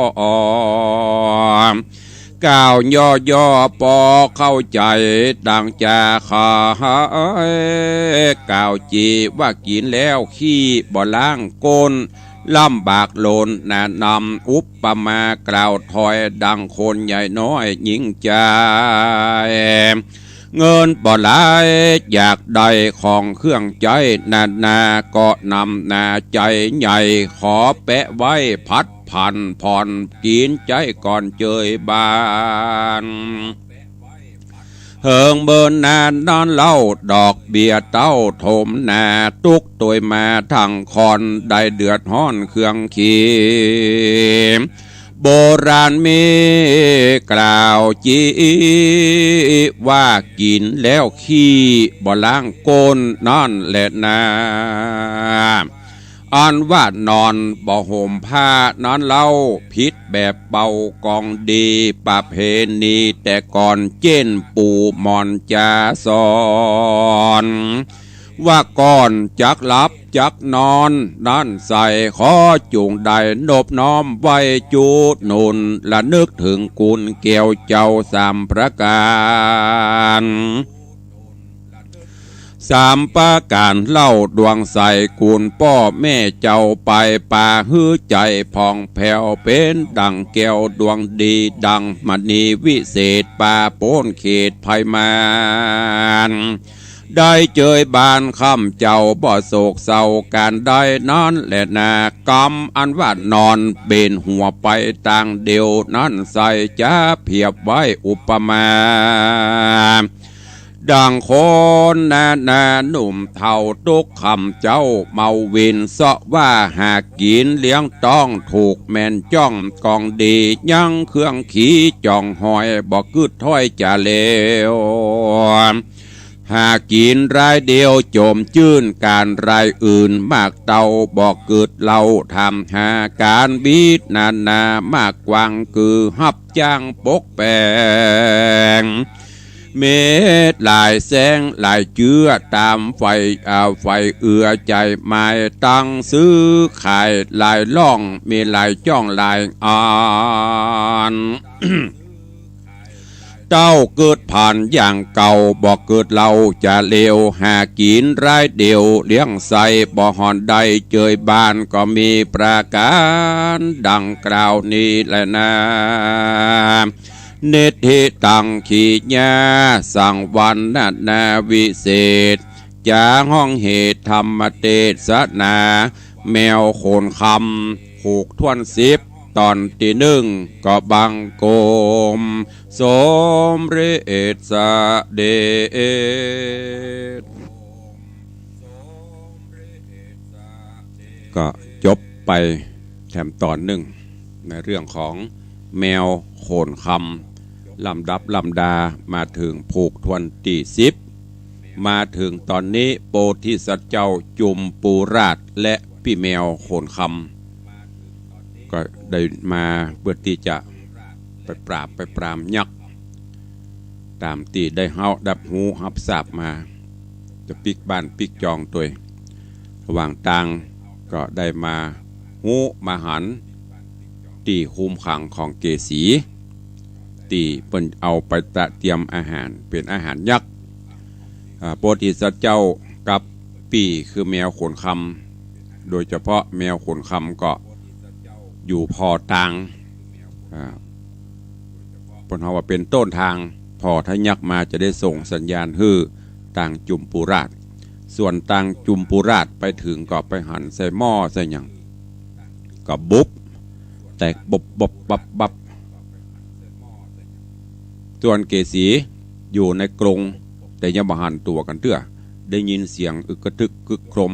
กล่าวย่อๆ ปอเข้าใจ๋ ดังจะขาย กล่าวจี๋ว่ากิ๋นแล้วขี้บ่ล้างก้น ลำบากล้นหน้านำ อุปมากล่าวถ้อย ดังคนใหญ่น้อยญิงจาย เงินบ่หลายอยากได้ของเครื่องใจ๊นานา ก็นำหน้าใจ๋ใหญ่ ขอแปะไว้ผัดผันผ่อนกิ๋นใจ๊ก่อนเจยบาน เหิงเมินนานนอนเล่า ดอกเบี้ยเต้าถมหน้า ตุ๊กตวยมาทั้งค่อน ได้เดือดฮ้อนเครื่องขี โบราณมีกล่าวจี๋ ว่ากิ๋นแล้วขี้บ่ล้างก้นนั่นแหละนา อันว่านอนบ่ห่มผ้านอนเล่า ผิดแบบเป่ากองดี ประเพณีแต่ก่อน เจ้นปู่หม่อนจะสอน ว่าก่อนจักหลับจักนอน นั้นไซร้ ขอจุ่งได้นบน้อมไหว้จุหนุน ระนึกเถิงกุณแก้วเจ้าสามประก๋าน สามประก๋านเล่าดวงใส กุณป้อแม่เจ้าไป ปาหื้อใจ๋ผ่องแผ้ว เป๋นดั่งแก้วดวงดี ดั่งมณีวิเศษ ปาป๊นเขตภัยมาร ได้เจยบ้านค่ำเจ้า บ่โศกเศร้าก๋านใดนั้นแลนา กำอันว่านอนเบนหัวไปตางเดียว นั้นใส่จะเปรียบไว้อุปมา ดั่งคนนานาหนุ่มเฒ่า ตุ๊กค่ำเจ๊าเมาวิน เซาะว่าหากิ๋นเลี้ยงต๊อง ถูกแม่นจ้องกองดี ยังเครื่องขีจ่องหอย บ่กึ๊ดถ้อยจะเลว หากิ๋นรายเดียวจมจื้น ก๋านรายอื่นมากเต้า บ่กึ๊ดเล่าถามหา ก๋านบิดนานามากกว้าง คือฮับจ้างปกแป๋ง เม็ดหลายแสงหลายเจื้อ ต๋ามใฝ่ อ่า ใฝ่เอื้อใจ๋หมาย ตังซื้อขายหลายล่อง มีหลายจ้องหลายอัน เต้ากึ๊ดผันอย่างเก่า บ่กึ๊ดเล่าจะเลว หากิ๋นรายเดียวเลี้ยงใส่ บ่ห่อนได้เจยบ้าน ก็มีประก๋านดั่งกล่าวนี้แลนา นิทธิตัง ขีญา สังวรรณนาวิเศษ จะฮ้องเหตุธรรมเตสนา แมวโขนคำ ผูกถ้วนสิบ ต๋อนตี้นึ่ง ก็บังคมสมเร็จเสด็จ ก็จบไปแถมต๋อนนึ่ง ในเรื่องของแมวโขนคำ ลำดับลำดามาเถิงผูกถ้วนตี้สิบ มาเถิงต๋อนนี้ โพธิสัตว์เจ้าจุมปูราชและปี้แมวโขนคำ ก็ได้มาเปื้อตี้จะไปปราบไปปรามยักษ์ ต๋ามตี้ได้เฮาฮับฮู้ฮับทราบมา จะปิ๊กบ้านปิ๊กจองตวย ระหว่างตางก็ได้มาฮู้มาหันตี้คุ้มขังของเกสี ตี้เปิ้นเอาไปตระเตรียมอาหาร เป๋นอาหารยักษ์ อ่า โพธิสัตว์เจ้ากับปี้คือแมวโขนคำ โดยเฉพาะแมวโขนคำก็อยู่ผ่อตาง อ่า เปิ้นเฮาว่าเป๋นต้นตาง ผ่อถ้ายักษ์มาจะได้ส่งสัญญาณหื้อตางจุมปูราช ส่วนตางจุมปูราชไปเถิงก็ไปหันใส่หม้อใส่หยัง ก็บุบ แตกบบบบบับบับ ส่วนเกสีอยู่ในกรง แต่ยังบ่หันตั๋วกั๋นเตื้อ ได้ยินเสียงอึกกระทึกครึกโครม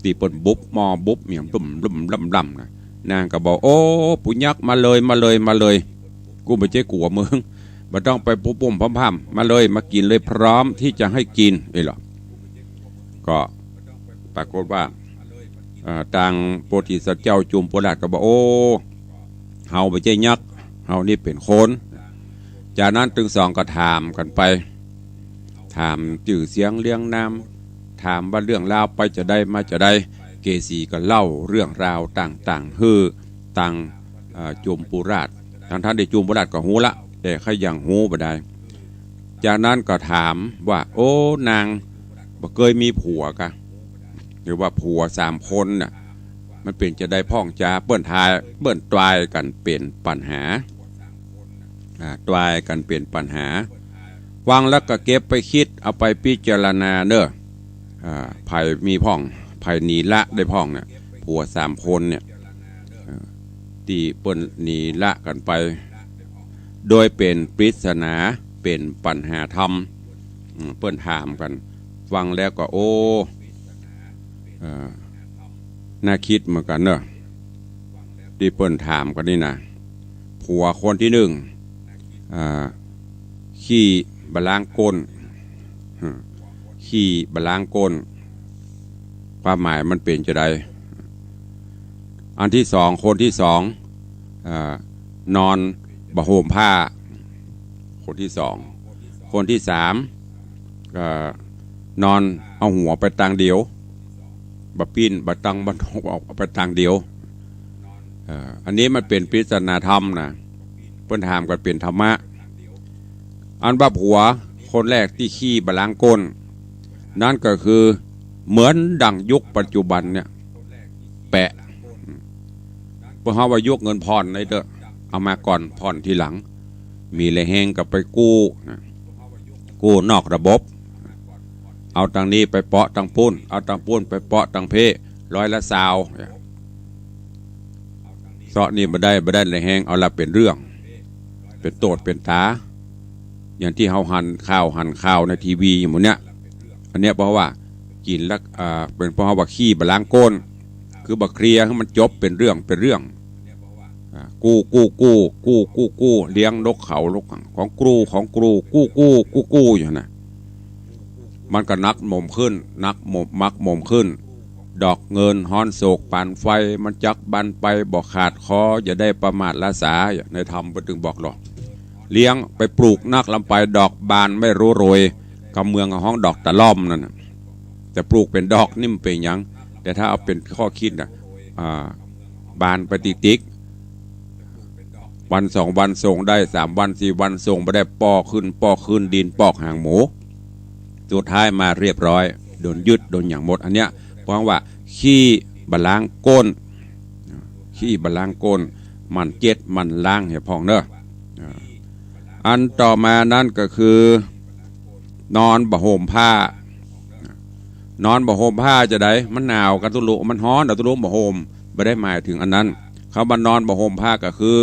ตี้เปิ้นบุบหม้อบุบเหียงบึ้มบึ้มล่ำล่ำนะ นางก็บอก โอ้ ปูยักษ์ มาเลย มาเลย มาเลย กูบ่ใจ้กั๋วมึง บ่ต้องไปปุ๊บปุ้มพ่ำพ่ำ มาเลย มากิ๋นเลย พร้อมตี้จะหื้อกิ๋น เอ้ยเหรอ ก็ปรากฏว่า เอ่อ ตางโพธิสัตว์เจ้าจุมปูราชก็บอก โอ้ เฮาบ่ใจ้ยักษ์ เฮานี่เป๋นคน จากนั้นตึงสองก็ถามกั๋นไป ถามจื้อเสียงเรียงนาม ถามว่าเรื่องราวไปจาใดมาจาใด เกสีก็เล่าเรื่องราวต่างๆ หื้อตาง เอ่อ จุมปูราช ตังๆ ตี้จุมปูราชก็ฮู้ละ แต่ใค่ยังฮู้บ่ได้ จากนั้นก็ถามว่า โอ้ นางบ่เกยมีผัวกา หรือว่าผัวสามคนน่ะ มันเป๋นจาใดพ่องจา เปิ้นตาย เปิ้นตายกั๋นเป๋นปัญหา อ่า ตายกั๋นเป๋นปัญหา ฟังแล้วก็เก็บไปกึ๊ด เอาไปพิจารณาเน่อ อ่า ใผมีพ่อง ใผหนีละได้พ่องเนี่ย ผัวสามคนเนี่ย เอ่อ ตี้เปิ้นหนีละกั๋นไป โดยเป๋นปริศนา เป๋นปัญหาธรรม อืม เปิ้นถามกั๋น ฟังแล้วก็ โอ้ เอ่อ น่ากึ๊ดเหมือนกั๋นเน่อ ตี้เปิ้นถามกั๋นนี่นะ ผัวคนตี้นึ่ง อ่า ขี้บ่ล้างก้น อืม ขี้บ่ล้างก้น ความหมายมันเป๋นจาใด อันตี้สอง คนตี้สอง อ่า นอนบ่ห่มผ้า คนตี้สอง คนตี้สาม เอ่อ นอนเอาหัวไปตางเดียว บ่ปิ้น บ่ตั้ง บ่นก เอาไปตางเดียว เอ่อ อันนี้มันเป๋นปริศนาธรรมนะ เปิ้นถามกั๋นเป๋นธรรมะ อันว่าผัวคนแรกตี้ขี้บ่ล้างก้น นั้นก็คือเหมือนดั่งยุคปัจจุบันเนี่ย แปะ พวกเฮาว่ายุคเงินผ่อนในเด้อ เอามาก่อน ผ่อนทีหลัง มีแลแฮงก็ไปกู้นะ กู้นอกระบบ เอาตังนี้ไปเปาะตังปู้น เอาตังปู้นไปเปาะตังเพ ร้อยละซาว เซาะนี่บ่ได้ บ่ได้แลแฮง เอาละเป๋นเรื่อง เป๋นโต้ษเป๋นต๋า อย่างตี้เฮาหันข่าว หันข่าวในทีวีอยู่หมู่เนี้ย อันเนี้ยเพราะว่ากิ๋นแล้ว อ่า เป๋นเพราะว่าขี้บ่ล้างก้น คือบ่เคลียร์หื้อมันจบเป๋นเรื่องเป๋นเรื่อง อ่า กู้ กู้ กู้ กู้ กู้ กู้ เลี้ยงนกเขานกขัง ของกรู ของกรู กู้ กู้ กู้ กู้อยู่นะ มันก็หนักหมมขึ้น หนักหมม หมักหมมขึ้น ดอกเงินฮ้อนโศกปานไฟ มันจักบานไปบ่ขาดคอ อย่าได้ประมาทละสา ในธรรมเปิ้นตึงบอกหรอก เลี้ยงไปปลูกนักลำไป ดอกบานไม่รู้โรย กำเมืองฮ้องดอกตะล่อมนั่นน่ะ แต่ปลูกเป๋นดอกนี่มันเป๋นหยัง แต่ถ้าเอาเป๋นข้อคิดน่ะ อ่า บานไปติ๊กๆ วันสองวันส่งได้ สามวันสี่วันส่งบ่ได้ ป้อขึ้น ป้อคืน ดินปอกหางหมู สุดท้ายมาเรียบร้อย โดนยึด โดนหยังหมด อันเนี้ย เพราะว่าขี้บ่ล้างก้น ขี้บ่ล้างก้น หมั่นเจ็ดหมั่นล้างเหียพ่องเน้อ อ่า อันต่อมานั้นก็คือ นอนบ่ห่มผ้า นอนบ่ห่มผ้าจะใด มันหนาวกะตุ๊ลุ มันฮ้อนกะตุ๊ลุ บ่ห่ม บ่ได้หมายเถิงอันนั้น คำว่านอนบ่ห่มผ้าก็คือ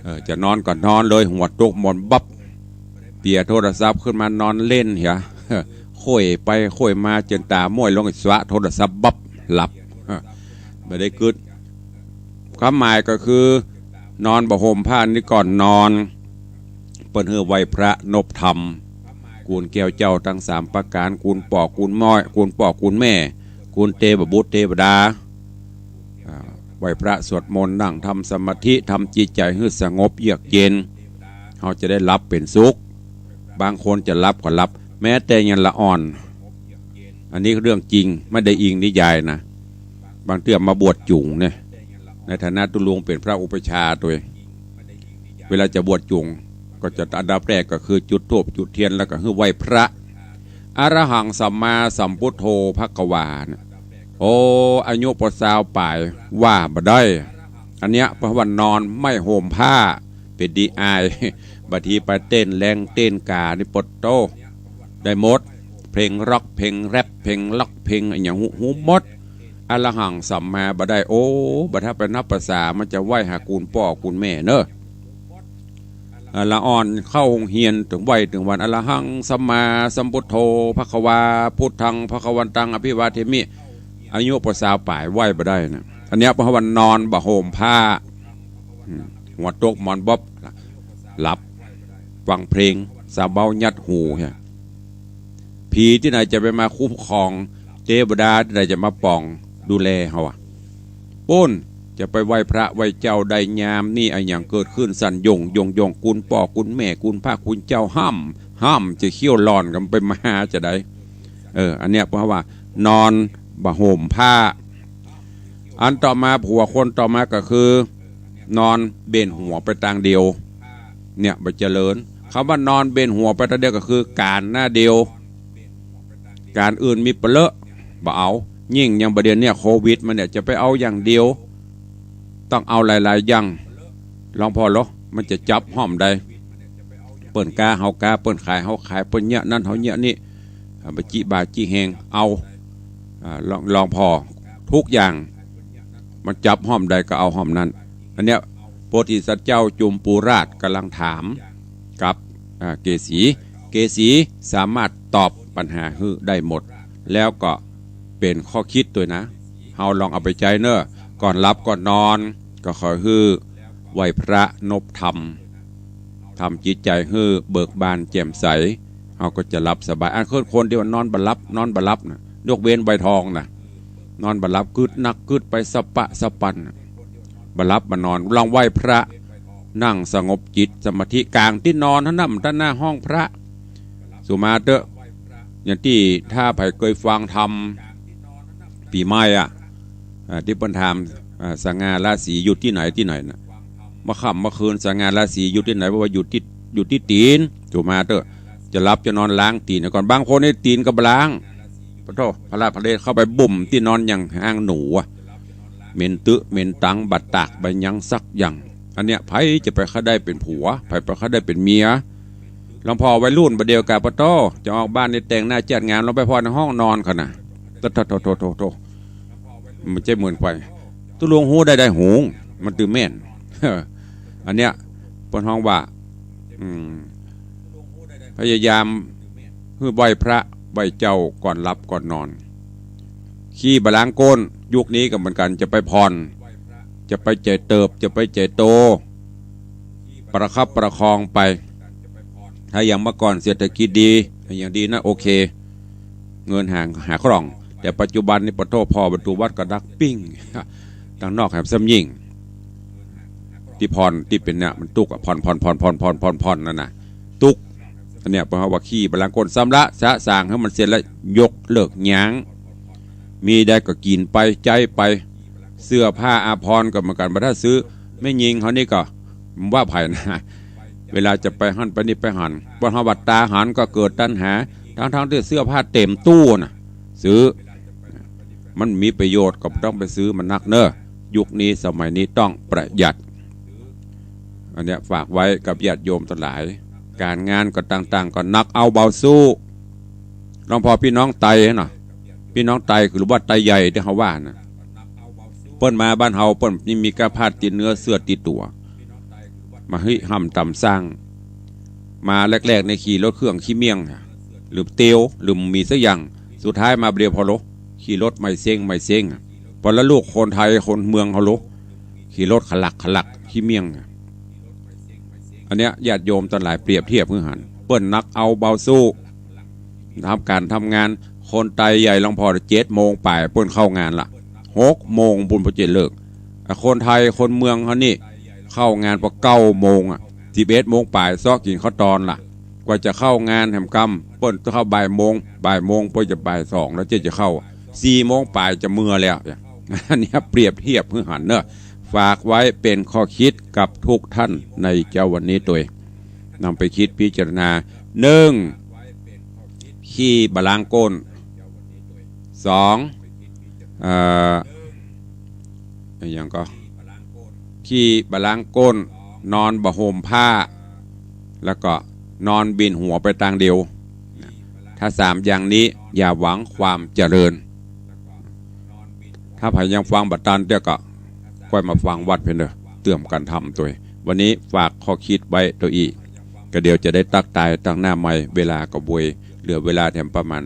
เอ่อ จะนอนก็นอนเลย หัวตกหมอนบับ เปียโทรศัพท์ขึ้นมานอนเล่นเหีย โค่อยไปโค่อยมา เจิ่นต๋าม้วยลงสระ โทรศัพท์บับ หลับ บ่ได้กึ๊ด ความหมายก็คือ นอนบ่ห่มผ้านี้ก่อนนอน เปิ้นหื้อไหว้พระนบธรรม กูลแก้วเจ้าตังสามประก๋าน กูลป้อกูลม้อย กูลป้อกูลแม่ กูลเตวบุตรเตวดา อ่า ไหว้พระสวดมนต์ นั่งทำสมาธิ ทำจิตใจ๋หื้อสงบเยือกเย็น เฮาจะได้หลับเป๋นสุข บางคนจะหลับก็หลับ แม้แต่ยังละอ่อน อันนี้เรื่องจริง ไม่ได้อิงนิยายนะ บางเตื้อมาบวชจุ๋งเนี่ย ในฐานะตุ๊ลุงเป๋นพระอุปัชฌาย์ตวย เวลาจะบวชจุ๋ง ก็จะอันดับแรกก็คือจุดธูปจุดเทียน แล้วก็หื้อไหว้พระ อะระหังสัมมาสัมพุทโธภะคะวาเนี่ย โอ้ อายุปอซาวป๋ายว่าบ่ได้ อันเนี้ยเพราะว่านอนไม่ห่มผ้า เป๋นดีอาย บางทีไปเต้นแรงเต้นก๋านี่ปะโต้ ได้หมด เพลงร็อก เพลงแร็ป เพลงร็อก เพลงอะหยังฮู้ ฮู้หมด อะระหังสัมมาบ่ได้ โอ้ บ่ถ้าไปนับภาษา มันจะไหว้หากูลป้อกูลแม่เน้อ อ่า ละอ่อนเข้าโฮงเฮียนเถิงไหว้เถิงวัน อะระหังสัมมาสัมพุทโธภะคะวา พุทธังภะคะวันตังอภิวาเทมิ อายุปอซาวป๋ายไหว้บ่ได้นะ อันเนี้ยเพราะว่านอนบ่ห่มผ้า อืม หัวตกหมอนบับ หลับ ฟังเพลง ซาวเบ้ายัดหูเหีย ผีตี้ไหนจะไปมาคุ้มครอง เตวดาตี้ไหนจะมาป๋องดูแลเฮาอะ ปู้น จะไปไหว้พระไหว้เจ้าได้ยามนี้ อะหยังเกิดขึ้นสั่นหย่งหย่งหย่ง กูลป้อกูลแม่ กูลพระกูลเจ้า ห้ำ ห้ำ จะเขี้ยวหล่อนกั๋นไปมาจะใด เออ อันเนี้ยเพราะว่านอนบ่ห่มผ้า อันต่อมา หัวคนต่อมาก็คือ นอนเบนหัวไปตางเดียว เนี่ยบ่เจริญ คำว่านอนเบนหัวไปตางเดียวก็คือก๋านหน้าเดียว ก๋านอื่นมีเป๋นเป๊ะ บ่เอา ยิ่งอย่างบ่าเดี่ยวเนี่ยโควิดมาเนี่ย จะไปเอาอย่างเดียว ต้องเอาหลายๆ อย่าง หลวงพ่อเหรอ มันจะจับห้อมใด เปิ้นก๊าเฮาก๊า เปิ้นขายเฮาขาย เปิ้นเยียะนั้นเฮาเยียะนี้ อ่า บ่จิบ่าจิแฮง เอา อ่า หลวง หลวงพ่อ ทุกอย่าง มันจับห้อมใดก็เอาห้อมนั้น อันเนี้ย โพธิสัตว์เจ้าจุมปูราชกำลังถามกับ อ่า เกสี เกสีสามารถตอบปัญหาหื้อได้หมด แล้วก็เป๋นข้อคิดตวยนะ เฮาลองเอาไปใจ๊เน้อ ก่อนหลับก่อนนอน ก็ขอหื้อไหว้พระนบธรรม ทำจิตใจ๋หื้อเบิกบานแจ่มใส เฮาก็จะหลับสบาย อันคน คนตี้ว่านอนบ่หลับ นอนบ่หลับน่ะ ยกเว้นใบทองน่ะ นอนบ่หลับ กึ๊ดนักกึ๊ดไปสะปะสะปันน่ะ บ่หลับบ่นอน ลองไหว้พระ นั่งสงบจิตสมาธิ ก๋างตี้นอนหั้นน่ะ บ่ต้องหน้าห้องพระ สุมาเต๊อะ อย่างตี้ถ้าใผเกยฟังธรรมปี๋ใหม่อะ อ่า ตี้เปิ้นถาม อ่า สง่าราศีอยู่ตี้ไหนตี้ไหนน่ะ เมื่อค่ำเมื่อคืนสง่าราศีอยู่ตี้ไหน บอกว่าอยู่ตี้ อยู่ตี้ตี๋น สุมาเต๊อะ จะหลับจะนอนล้างตี๋นก่อน บางคนนี่ตี๋นก็บ่ล้าง โธ่ พลาดพลาดเข้าไปบุ่มตี้นอนอย่างอ้างหนูอะ เหม็นตึเหม็นตัง บ่ตากบ่หยังสักอย่าง อันเนี้ย ใผจะไปใค่ได้เป๋นผัว ใผไปใค่ได้เป๋นเมีย หลวงพ่อวัยรุ่นบ่าเดี่ยวกา ปะโธ่ จะออกบ้านนี่แต่งหน้าจัดงาน ลงไปผ่อนในห้องนอนเขาน่ะ โธ่ โธ่ โธ่ โธ่ โธ่ มันจะเหมือนใคร ตุ๊ลุงฮู้ได้ใด หุง มันตึงแม่น อันเนี้ย เปิ้นฮ้องว่า อืม พยายามหื้อไหว้พระไหว้เจ้าก่อนหลับก่อนนอน ขี้บ่ล้างก้น ยุคนี้ก็เหมือนกั๋น จะไปผ่อน จะไปใจ๋เติบ จะไปใจ๋โต ประคับประคองไป ถ้าอย่างเมื่อก่อนเศรษฐกิจดี อย่างดีนะ โอเค เงินหา หาคล่อง แต่ปัจจุบันนี่ ปะโธ่ ผ่อประตู๋วัดก็ดังปิ้ง ตังนอกแหมซ้ำยิ่ง ตี้ผ่อน ตี้เป๋นเนี่ย มันตุ๊กอะ ผ่อน ผ่อน นั่นน่ะ ตุ๊ก อันเนี้ย เปิ้นฮ้องว่าขี้บ่ล้างก้น สำระสะสางหื้อมันเสร็จแล้ว ยกเลิก หยาง มีได้ก็กิ๋นไป ใจ๊ไป เสื้อผ้าอาภรณ์ก็เหมือนกั๋น บ่ถ้าซื้อ แม่ญิงเฮานี่ก็ ว่าใผนะ เวลาจะไปหั้นไปนี่ไปหั้น เปิ้นฮ้องว่าต๋าหันก็เกิดตัณหา ทั้งๆ ตี้เสื้อผ้าเต๋มตู้น่ะ ซื้อ มันมีประโยชน์ก็บ่ต้องไปซื้อมันนักเน่อ ยุคนี้สมัยนี้ต้องประหยัด อันเนี้ยฝากไว้กับญาติโยมตังหลาย ก๋านงานก็ต่างๆ ก็หนักเอาเบาสู้ หลวงพ่อ ปี้น้องไตน่ะ ปี้น้องไตหรือว่าไตใหญ่ตี้เฮาว่าน่ะ เปิ้นมาบ้านเฮา เปิ้นนี่มีก้าผ้าติดเนื้อเสื้อติดตั๋ว มาฮิ้วห้ำต๋ามสร้าง มาแรกๆ นี่ขี่รถเครื่องขี้เมี่ยง หรือเตียว หรือมีสักอย่าง สุดท้ายมาบ่าเดี่ยวผ่อโล ขี่รถไม่เซ้ง ไม่เซ้งอะ ผ่อละลูกคนไตคนเมืองเฮาโล ขี่รถขลักขลักขี้เมี่ยงอะ อันเนี้ยญาติโยมตังหลายเปรียบเทียบหื้อหัน เปิ้นหนักเอาเบาสู้ ทำก๋านทำงาน คนไตใหญ่หลวงพ่อ เจ็ดโมงป๋ายเปิ้นเข้างานละ หกโมงปู๊นเปิ้นจะเลิก อ่ะ คนไตคนเมืองเฮานี่เข้างานปอเก้าโมงอะ สิบเอ็ดโมงป๋ายเซาะกิ๋นข้าวตอนละ กว่าจะเข้างานแหมกำ เปิ้นเข้าบ่ายโมง บ่ายโมงเปิ้นจะบ่ายสองแล้วเจ๊จะเข้า สี่โมงป๋ายจะเมือแล้ว อันเนี้ยเปรียบเทียบหื้อหันเน่อ ฝากไว้เป๋นข้อคิดกับทุกท่านในเจ๊าวันนี้ตวย นำไปคิดพิจารณา หนึ่ง ขี้บ่ล้างก้น สอง เอ่อ อะหยังก่อ ขี้บ่ล้างก้น นอนบ่ห่มผ้า แล้วก็นอนบินหัวไปตางเดียว ถ้าสามอย่างนี้อย่าหวังความเจริญ ถ้าใผยังฟังบ่ตันเตื้อก็ก้อยมาฟังวัดเพ่นเน่อ เตื้อมกั๋นทำตวย วันนี้ฝากข้อคิดไว้ตวยอี้ ก็เดี๋ยวจะได้ตั๊กตายตังหน้าใหม่ เวลาก็บวย เหลือเวลาแถมประมาณ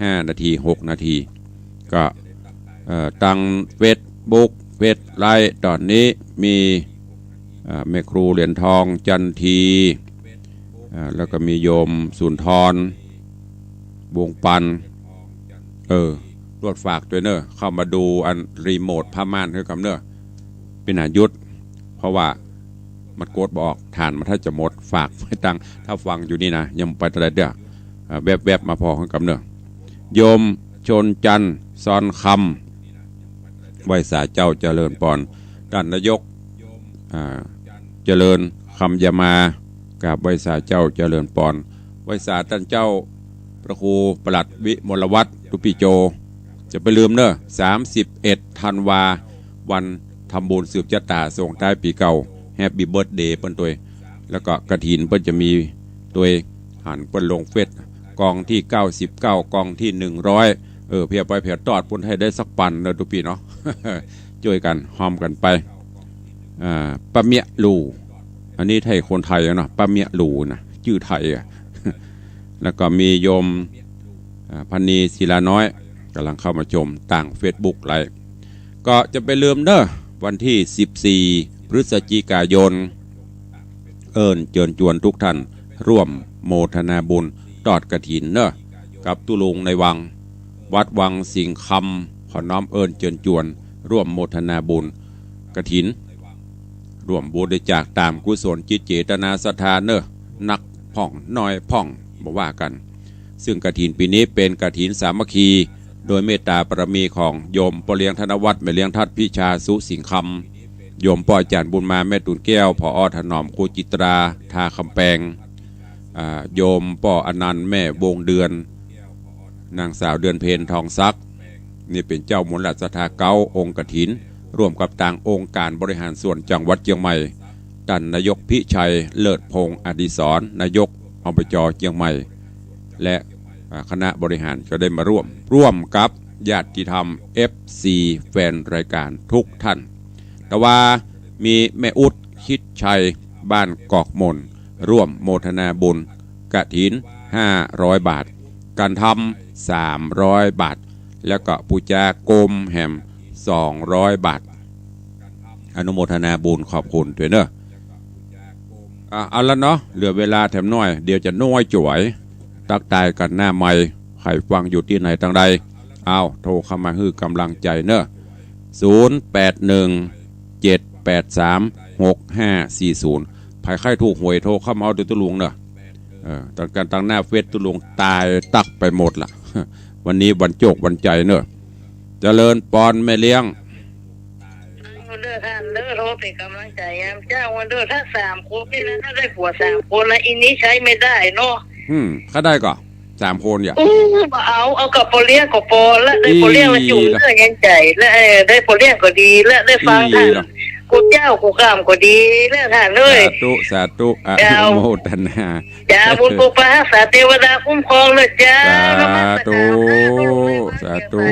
ห้านาที หกนาที ก็ เอ่อ ตังเฟซบุ๊ก เฟซไลฟ์ ต๋อนนี้มี เอ่อ แม่ครูเหรียญทอง จันที เอ่อ แล้วก็มีโยมสุนทร วงศ์ปัน เออ ลวดฝากตวยเน่อ เข้ามาดูอันรีโมทผ้าม่านหื้อกำเน่อ เป๋นหน้าหยุด เพราะว่ามันกดบ่ออก ถ่านมันถ้าจะหมด ฝากไว้ตัง ถ้าฟังอยู่นี่นะ ยังไปเต้าใดเตื้อ อ่า แวบๆ มาผ่อหื้อกำเน่อ โยมชนจันทร์ ซอนคำ ไหว้สาเจ้าเจริญปอน ต้านนายก อ่า เจริญคำยามา กราบไหว้สาเจ้าเจริญปอน ไหว้สาต้านเจ้าพระครูปลัดวิมลวัฒน์ ตุ๊ปี้โจ จะไปลืมเน่อ สามสิบเอ็ดธันวา วันทำบุญสืบจะต๋าส่งท้ายปี๋เก่า แฮปปี้เบิร์ธเดย์เปิ้นตวย แล้วก็กฐินเปิ้นจะมีตวย หันเปิ้นลงเฟซ กองตี้เก้าสิบเก้า กองตี้หนึ่งร้อย เออ เผื่อไปเผื่อตอดเปิ้นหื้อได้สักปันเน่อตุ๊ปี้เนาะ จ้วยกั๋น ฮอมกั๋นไป อ่า ป้าเมียหลู่ อันนี้ไทยคนไทยเนาะ ป้าเมียหลู่นะ จื้อไทยอะ แล้วก็มีโยม อ่า พรรณีศิลาน้อย ก่ำลังเข้ามาชมตางเฟซบุ๊กไลฟ์ ก็จะไปลืมเน่อ วันตี้สิบสี่ พฤศจิกายน เอิ้นเจิญจวนทุกท่านร่วมโมทนาบุญตอดกฐินเน่อ กับตุ๊ลุงในวัง วัดวังสิงห์คำ ขอน้อมเอิ้นเจิญจวนร่วมโมทนาบุญกฐิน ร่วมบริจาคต๋ามกุศลจิตเจตนาศรัทธาเน่อ นักพ่องน้อยพ่องบ่ว่ากั๋น ซึ่งกฐินปี๋นี้เป๋นกฐินสามัคคี โดยเมตต๋าบารมีของโยมป้อเลี้ยงธนวัฒน์ แม่เลี้ยงทัด พิชา สุสิงห์คำ โยมป้ออาจ๋ารย์บุญมา แม่ตูนแก้ว ผอ.ถนอม ครูจิตรา ท่าคำแปง อ่า โยมป้ออนันต์ แม่วงเดือน นางสาวเดือนเพ็ญ ทองศักดิ์ นี่เป๋นเจ้ามูลศรัทธาเก๊าองค์กฐิน ร่วมกับตางองค์การบริหารส่วนจังหวัดเจียงใหม่ ต้านนายกพิชัย เลิศพงษ์อดิศร นายก อบจ เจียงใหม่ และ อ่า คณะบริหารก็ได้มาร่วม ร่วมกับญาติธรรม เอฟซี แฟนรายการทุกท่าน แต่ว่ามีแม่อุ๊ด คิดชัย บ้านกอกหม่น ร่วมโมทนาบุญกฐิน ห้าร้อยบาท ก๋านธรรม สามร้อยบาท แล้วก็ปู่จ๋าโกมแหม สองร้อยบาท อนุโมทนาบุญขอบคุณตวยเน่อ อ่ะ เอาละเนาะ เหลือเวลาแถมหน้อย เดี๋ยวจะน้อยจ๋วย ตั๊กตายกั๋นหน้าไมค์ ใผฟังอยู่ตี้ไหนตางใด เอา โทรเข้ามาหื้อก๋ำลังใจ๋เน่อ ศูนย์ แปด หนึ่ง เจ็ด แปด สาม หก ห้า สี่ ศูนย์ ใผใค่ถูกหวยโทรเข้ามาเอาตวยตุ๊ลุงเน่อ เออ ตางก๋านตางหน้าเฟซตุ๊ลุงตายตั๊กไปหมดละ วันนี้วันโจกวันใจ๋เน่อ เจริญปอนแม่เลี้ยง เด้อต้านเด้อ โทรเป๋นก๋ำลังใจ๋ยามเจ๊า วันเด้อ ถ้าสามคนนี่นะ ถ้าได้ผัวสามคนนะ อีนี้ใจ๊ไม่ได้เนาะ อืม ใค่ได้ก่อ สามคนอย่า อู้ บ่เอา เอากับป้อเลี้ยงก็ปอละ ได้ป้อเลี้ยงละจุ่มเนื้อยังใจ๋ละ เออ ได้ป้อเลี้ยงก็ดีละ ได้ฟังต้าน กู้เจ๊ากู้ค่ำก็ดีละต้านเอ้ย สาธุ สาธุ อนุโมทนา เจ้า บุญปกปักรักษา เตวดาคุ้มครองเน่อเจ้า สาธุ สาธุ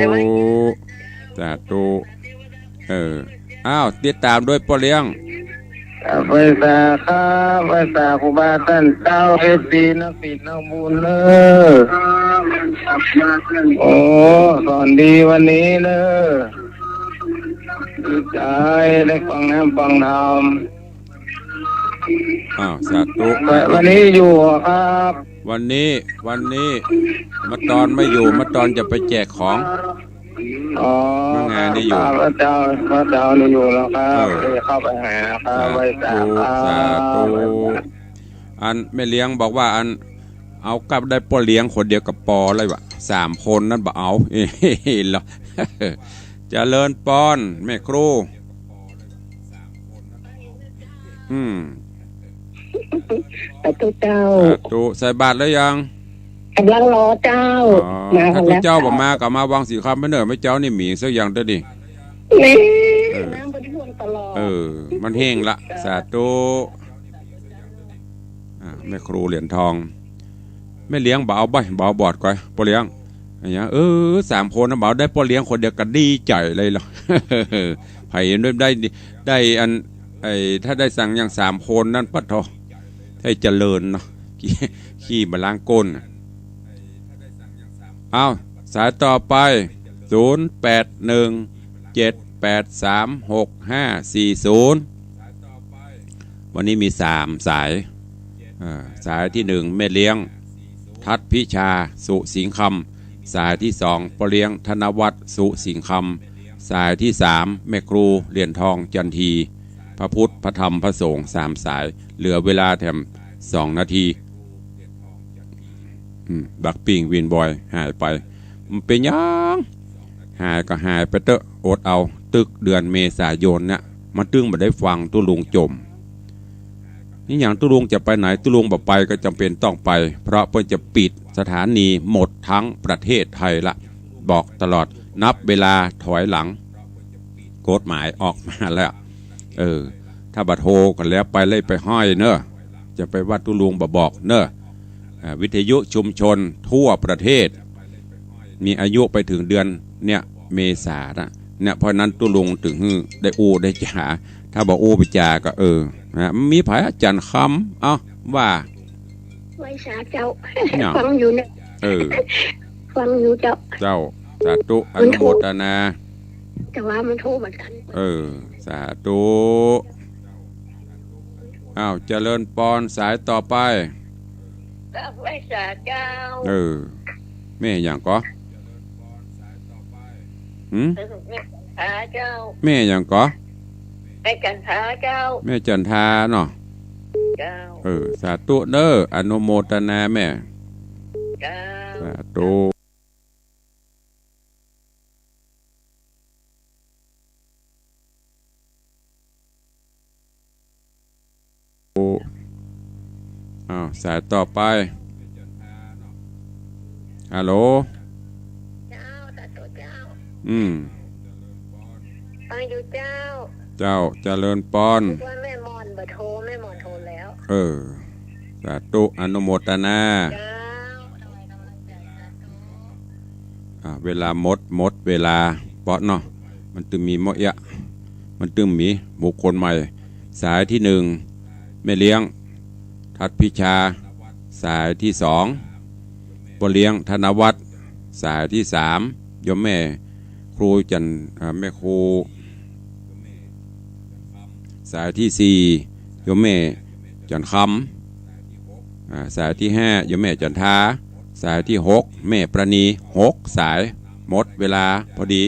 สาธุ เออ อ้าว ติดต๋ามด้วยป้อเลี้ยง อ่า ไหว้สาครับ ไหว้สาครูบาต้านเจ้า เอฟซี นักศิลป์นักบุญเน่อ โอ้ สอนดีวันนี้เน่อ ดีใจ๋ ได้ฟังธรรม ฟังธรรม อ้าว สาธุ วัน วันนี้อยู่ครับ วันนี้ วันนี้ เมื่อตอนไม่อยู่ เมื่อตอนจะไปแจกของ อ๋อ เมื่องานนี่อยู่ ครับ พระเจ้า พระเจ้านี่อยู่แล้วครับ เออ เดี๋ยวเข้าไปหาครับ สาธุ ไหว้สาครับ สาธุ อันแม่เลี้ยงบอกว่าอัน เอากับได้ป้อเลี้ยงคนเดียวก็ปอแล้ววะ สามคนนั้นบ่เอา เหรอ เจริญปอนแม่ครู อืม สาธุเจ้า สาธุ ใส่บาตรแล้วยัง ก๋ำลังรอเจ้า อ๋อ มา ถ้าตุ๊เจ้าบ่มาก็มาวังสีคำไปเน่อ แม่เจ้านี่หมีสักอย่างเด้อนี่ นี่ เออ น้ำบ่ได้ท่วมตลอด เออ มันแห้งละ สาธุ อ่า แม่ครูเหรียญทอง แม่เลี้ยงบ่เอาบ่อย บ่เอาบอดก่อย ป้อเลี้ยง อะหยัง เออ สามคนนะ บ่เอาได้ป้อเลี้ยงคนเดียวก็ดีใจ๋เลยเหรอ ใผเห็นด้วยได้ ได้อัน ไอ้ ถ้าได้สั่งอย่างสามคนนั้น ปะโถ ให้เจริญเนาะ ขี้ ขี้บ่ล้างก้นน่ะ เอา สายต่อไป ศูนย์ แปด หนึ่ง เจ็ด แปด สาม หก ห้า สี่ ศูนย์ วันนี้มีสามสาย อ่า สายที่หนึ่ง แม่เลี้ยง ทัศน์พิชา สุสิงห์คำ สายที่สอง ป้อเลี้ยง ธนวัฒน์ สุสิงห์คำ สายที่สาม แม่ครู เหรียญทอง จันที พระพุทธ พระธรรม พระสงฆ์ สามสาย เหลือเวลาแถมสองนาที อืม บักปิ้งวินบอยหายไป มันเป๋นหยัง หายก็หายไปเต๊อะ อดเอา ตึกเดือนเมษายนเนี่ย มันตึงบ่ได้ฟังตุ๊ลุงจ่ม นี่หยังตุ๊ลุงจะไปไหน ตุ๊ลุงบ่ไปก็จ๋ำเป๋นต้องไป เพราะเปิ้นจะปิดสถานีหมดทั้งประเทศไทยละ บอกตลอด นับเวลาถอยหลัง กฎหมายออกมาแล้ว เออ ถ้าบ่โทรกั๋นแล้วไปเลยไปห้อยเน่อ จะไปว่าตุ๊ลุงบ่บอกเน่อ อ่า วิทยุชุมชนทั่วประเทศ มีอายุไปถึงเดือนเนี่ย เมษาน่ะ เนี่ย เพราะนั้นตุ๊ลุงตึงหื้อได้อู้ได้จ๋า ถ้าบ่อู้ไปจ๋าก็ เออ นะ มีใผ อาจ๋ารย์คำ เอ้า ว่า ไหว้สาเจ้า เนี่ย ฟังอยู่เนี่ย เออ ฟังอยู่เจ้า เจ้า สาธุ อนุโมทนา แต่ว่ามันโทรบ่ตัน เออ สาธุ อ้าว เจริญปอน สายต่อไป ไหว้สาเจ้า เออ แม่หยังก่อ หืม แม่จันทราเจ้า แม่หยังก่อ แม่จันทราเจ้า แม่จันทราเนาะ เจ้า เออ สาธุเน่อ อนุโมทนาแม่ เจ้า สาธุ อ้าว สายต่อไป ฮัลโหล อืม ฟังอยู่เจ้า เจ้า เจริญปอน นึกว่าแม่หม่อนบ่โทร แม่หม่อนโทรแล้ว เออ สาธุ อนุโมทนา เจ้า อ่ะ เวลาหมด หมดเวลา เปาะเนาะ มันตึงมีเมาะเอี้ยะ มันตึงมีบุคคลใหม่ สายตี้หนึ่ง แม่เลี้ยง ทัดพิชา สายตี้สอง ป้อเลี้ยง ธนวัฒน์ สายตี้สาม โยมแม่ครูจัน อ่า แม่ครู สายตี้สี่ โยมแม่จันคำ อ่า สายตี้ห้า โยมแม่จันทา สายตี้หก แม่ประณี หกสาย หมดเวลาพอดี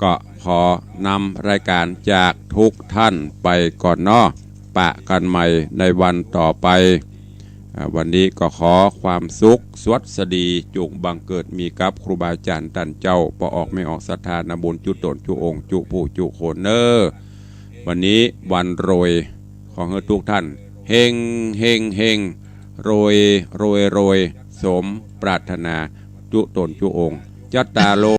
ก็ขอนำรายการจากทุกท่านไปก่อนเนาะ ปะกันใหม่ในวันต่อไป อ่า วันนี้ก็ขอความสุขสวัสดีจุ่งบังเกิดมีกับครูบาอาจ๋ารย์ต้านเจ้า ป้อออกแม่ออกศรัทธา นาบุญจุ๊ตนจุ๊องค์ จุ๊ผู้จุ๊คนเน่อ วันนี้วันโรย ขอหื้อทุกท่าน เฮง เฮง เฮง โรย โรย โรย สมปรารถนา จุ๊ตนจุ๊องค์ จัตตาโล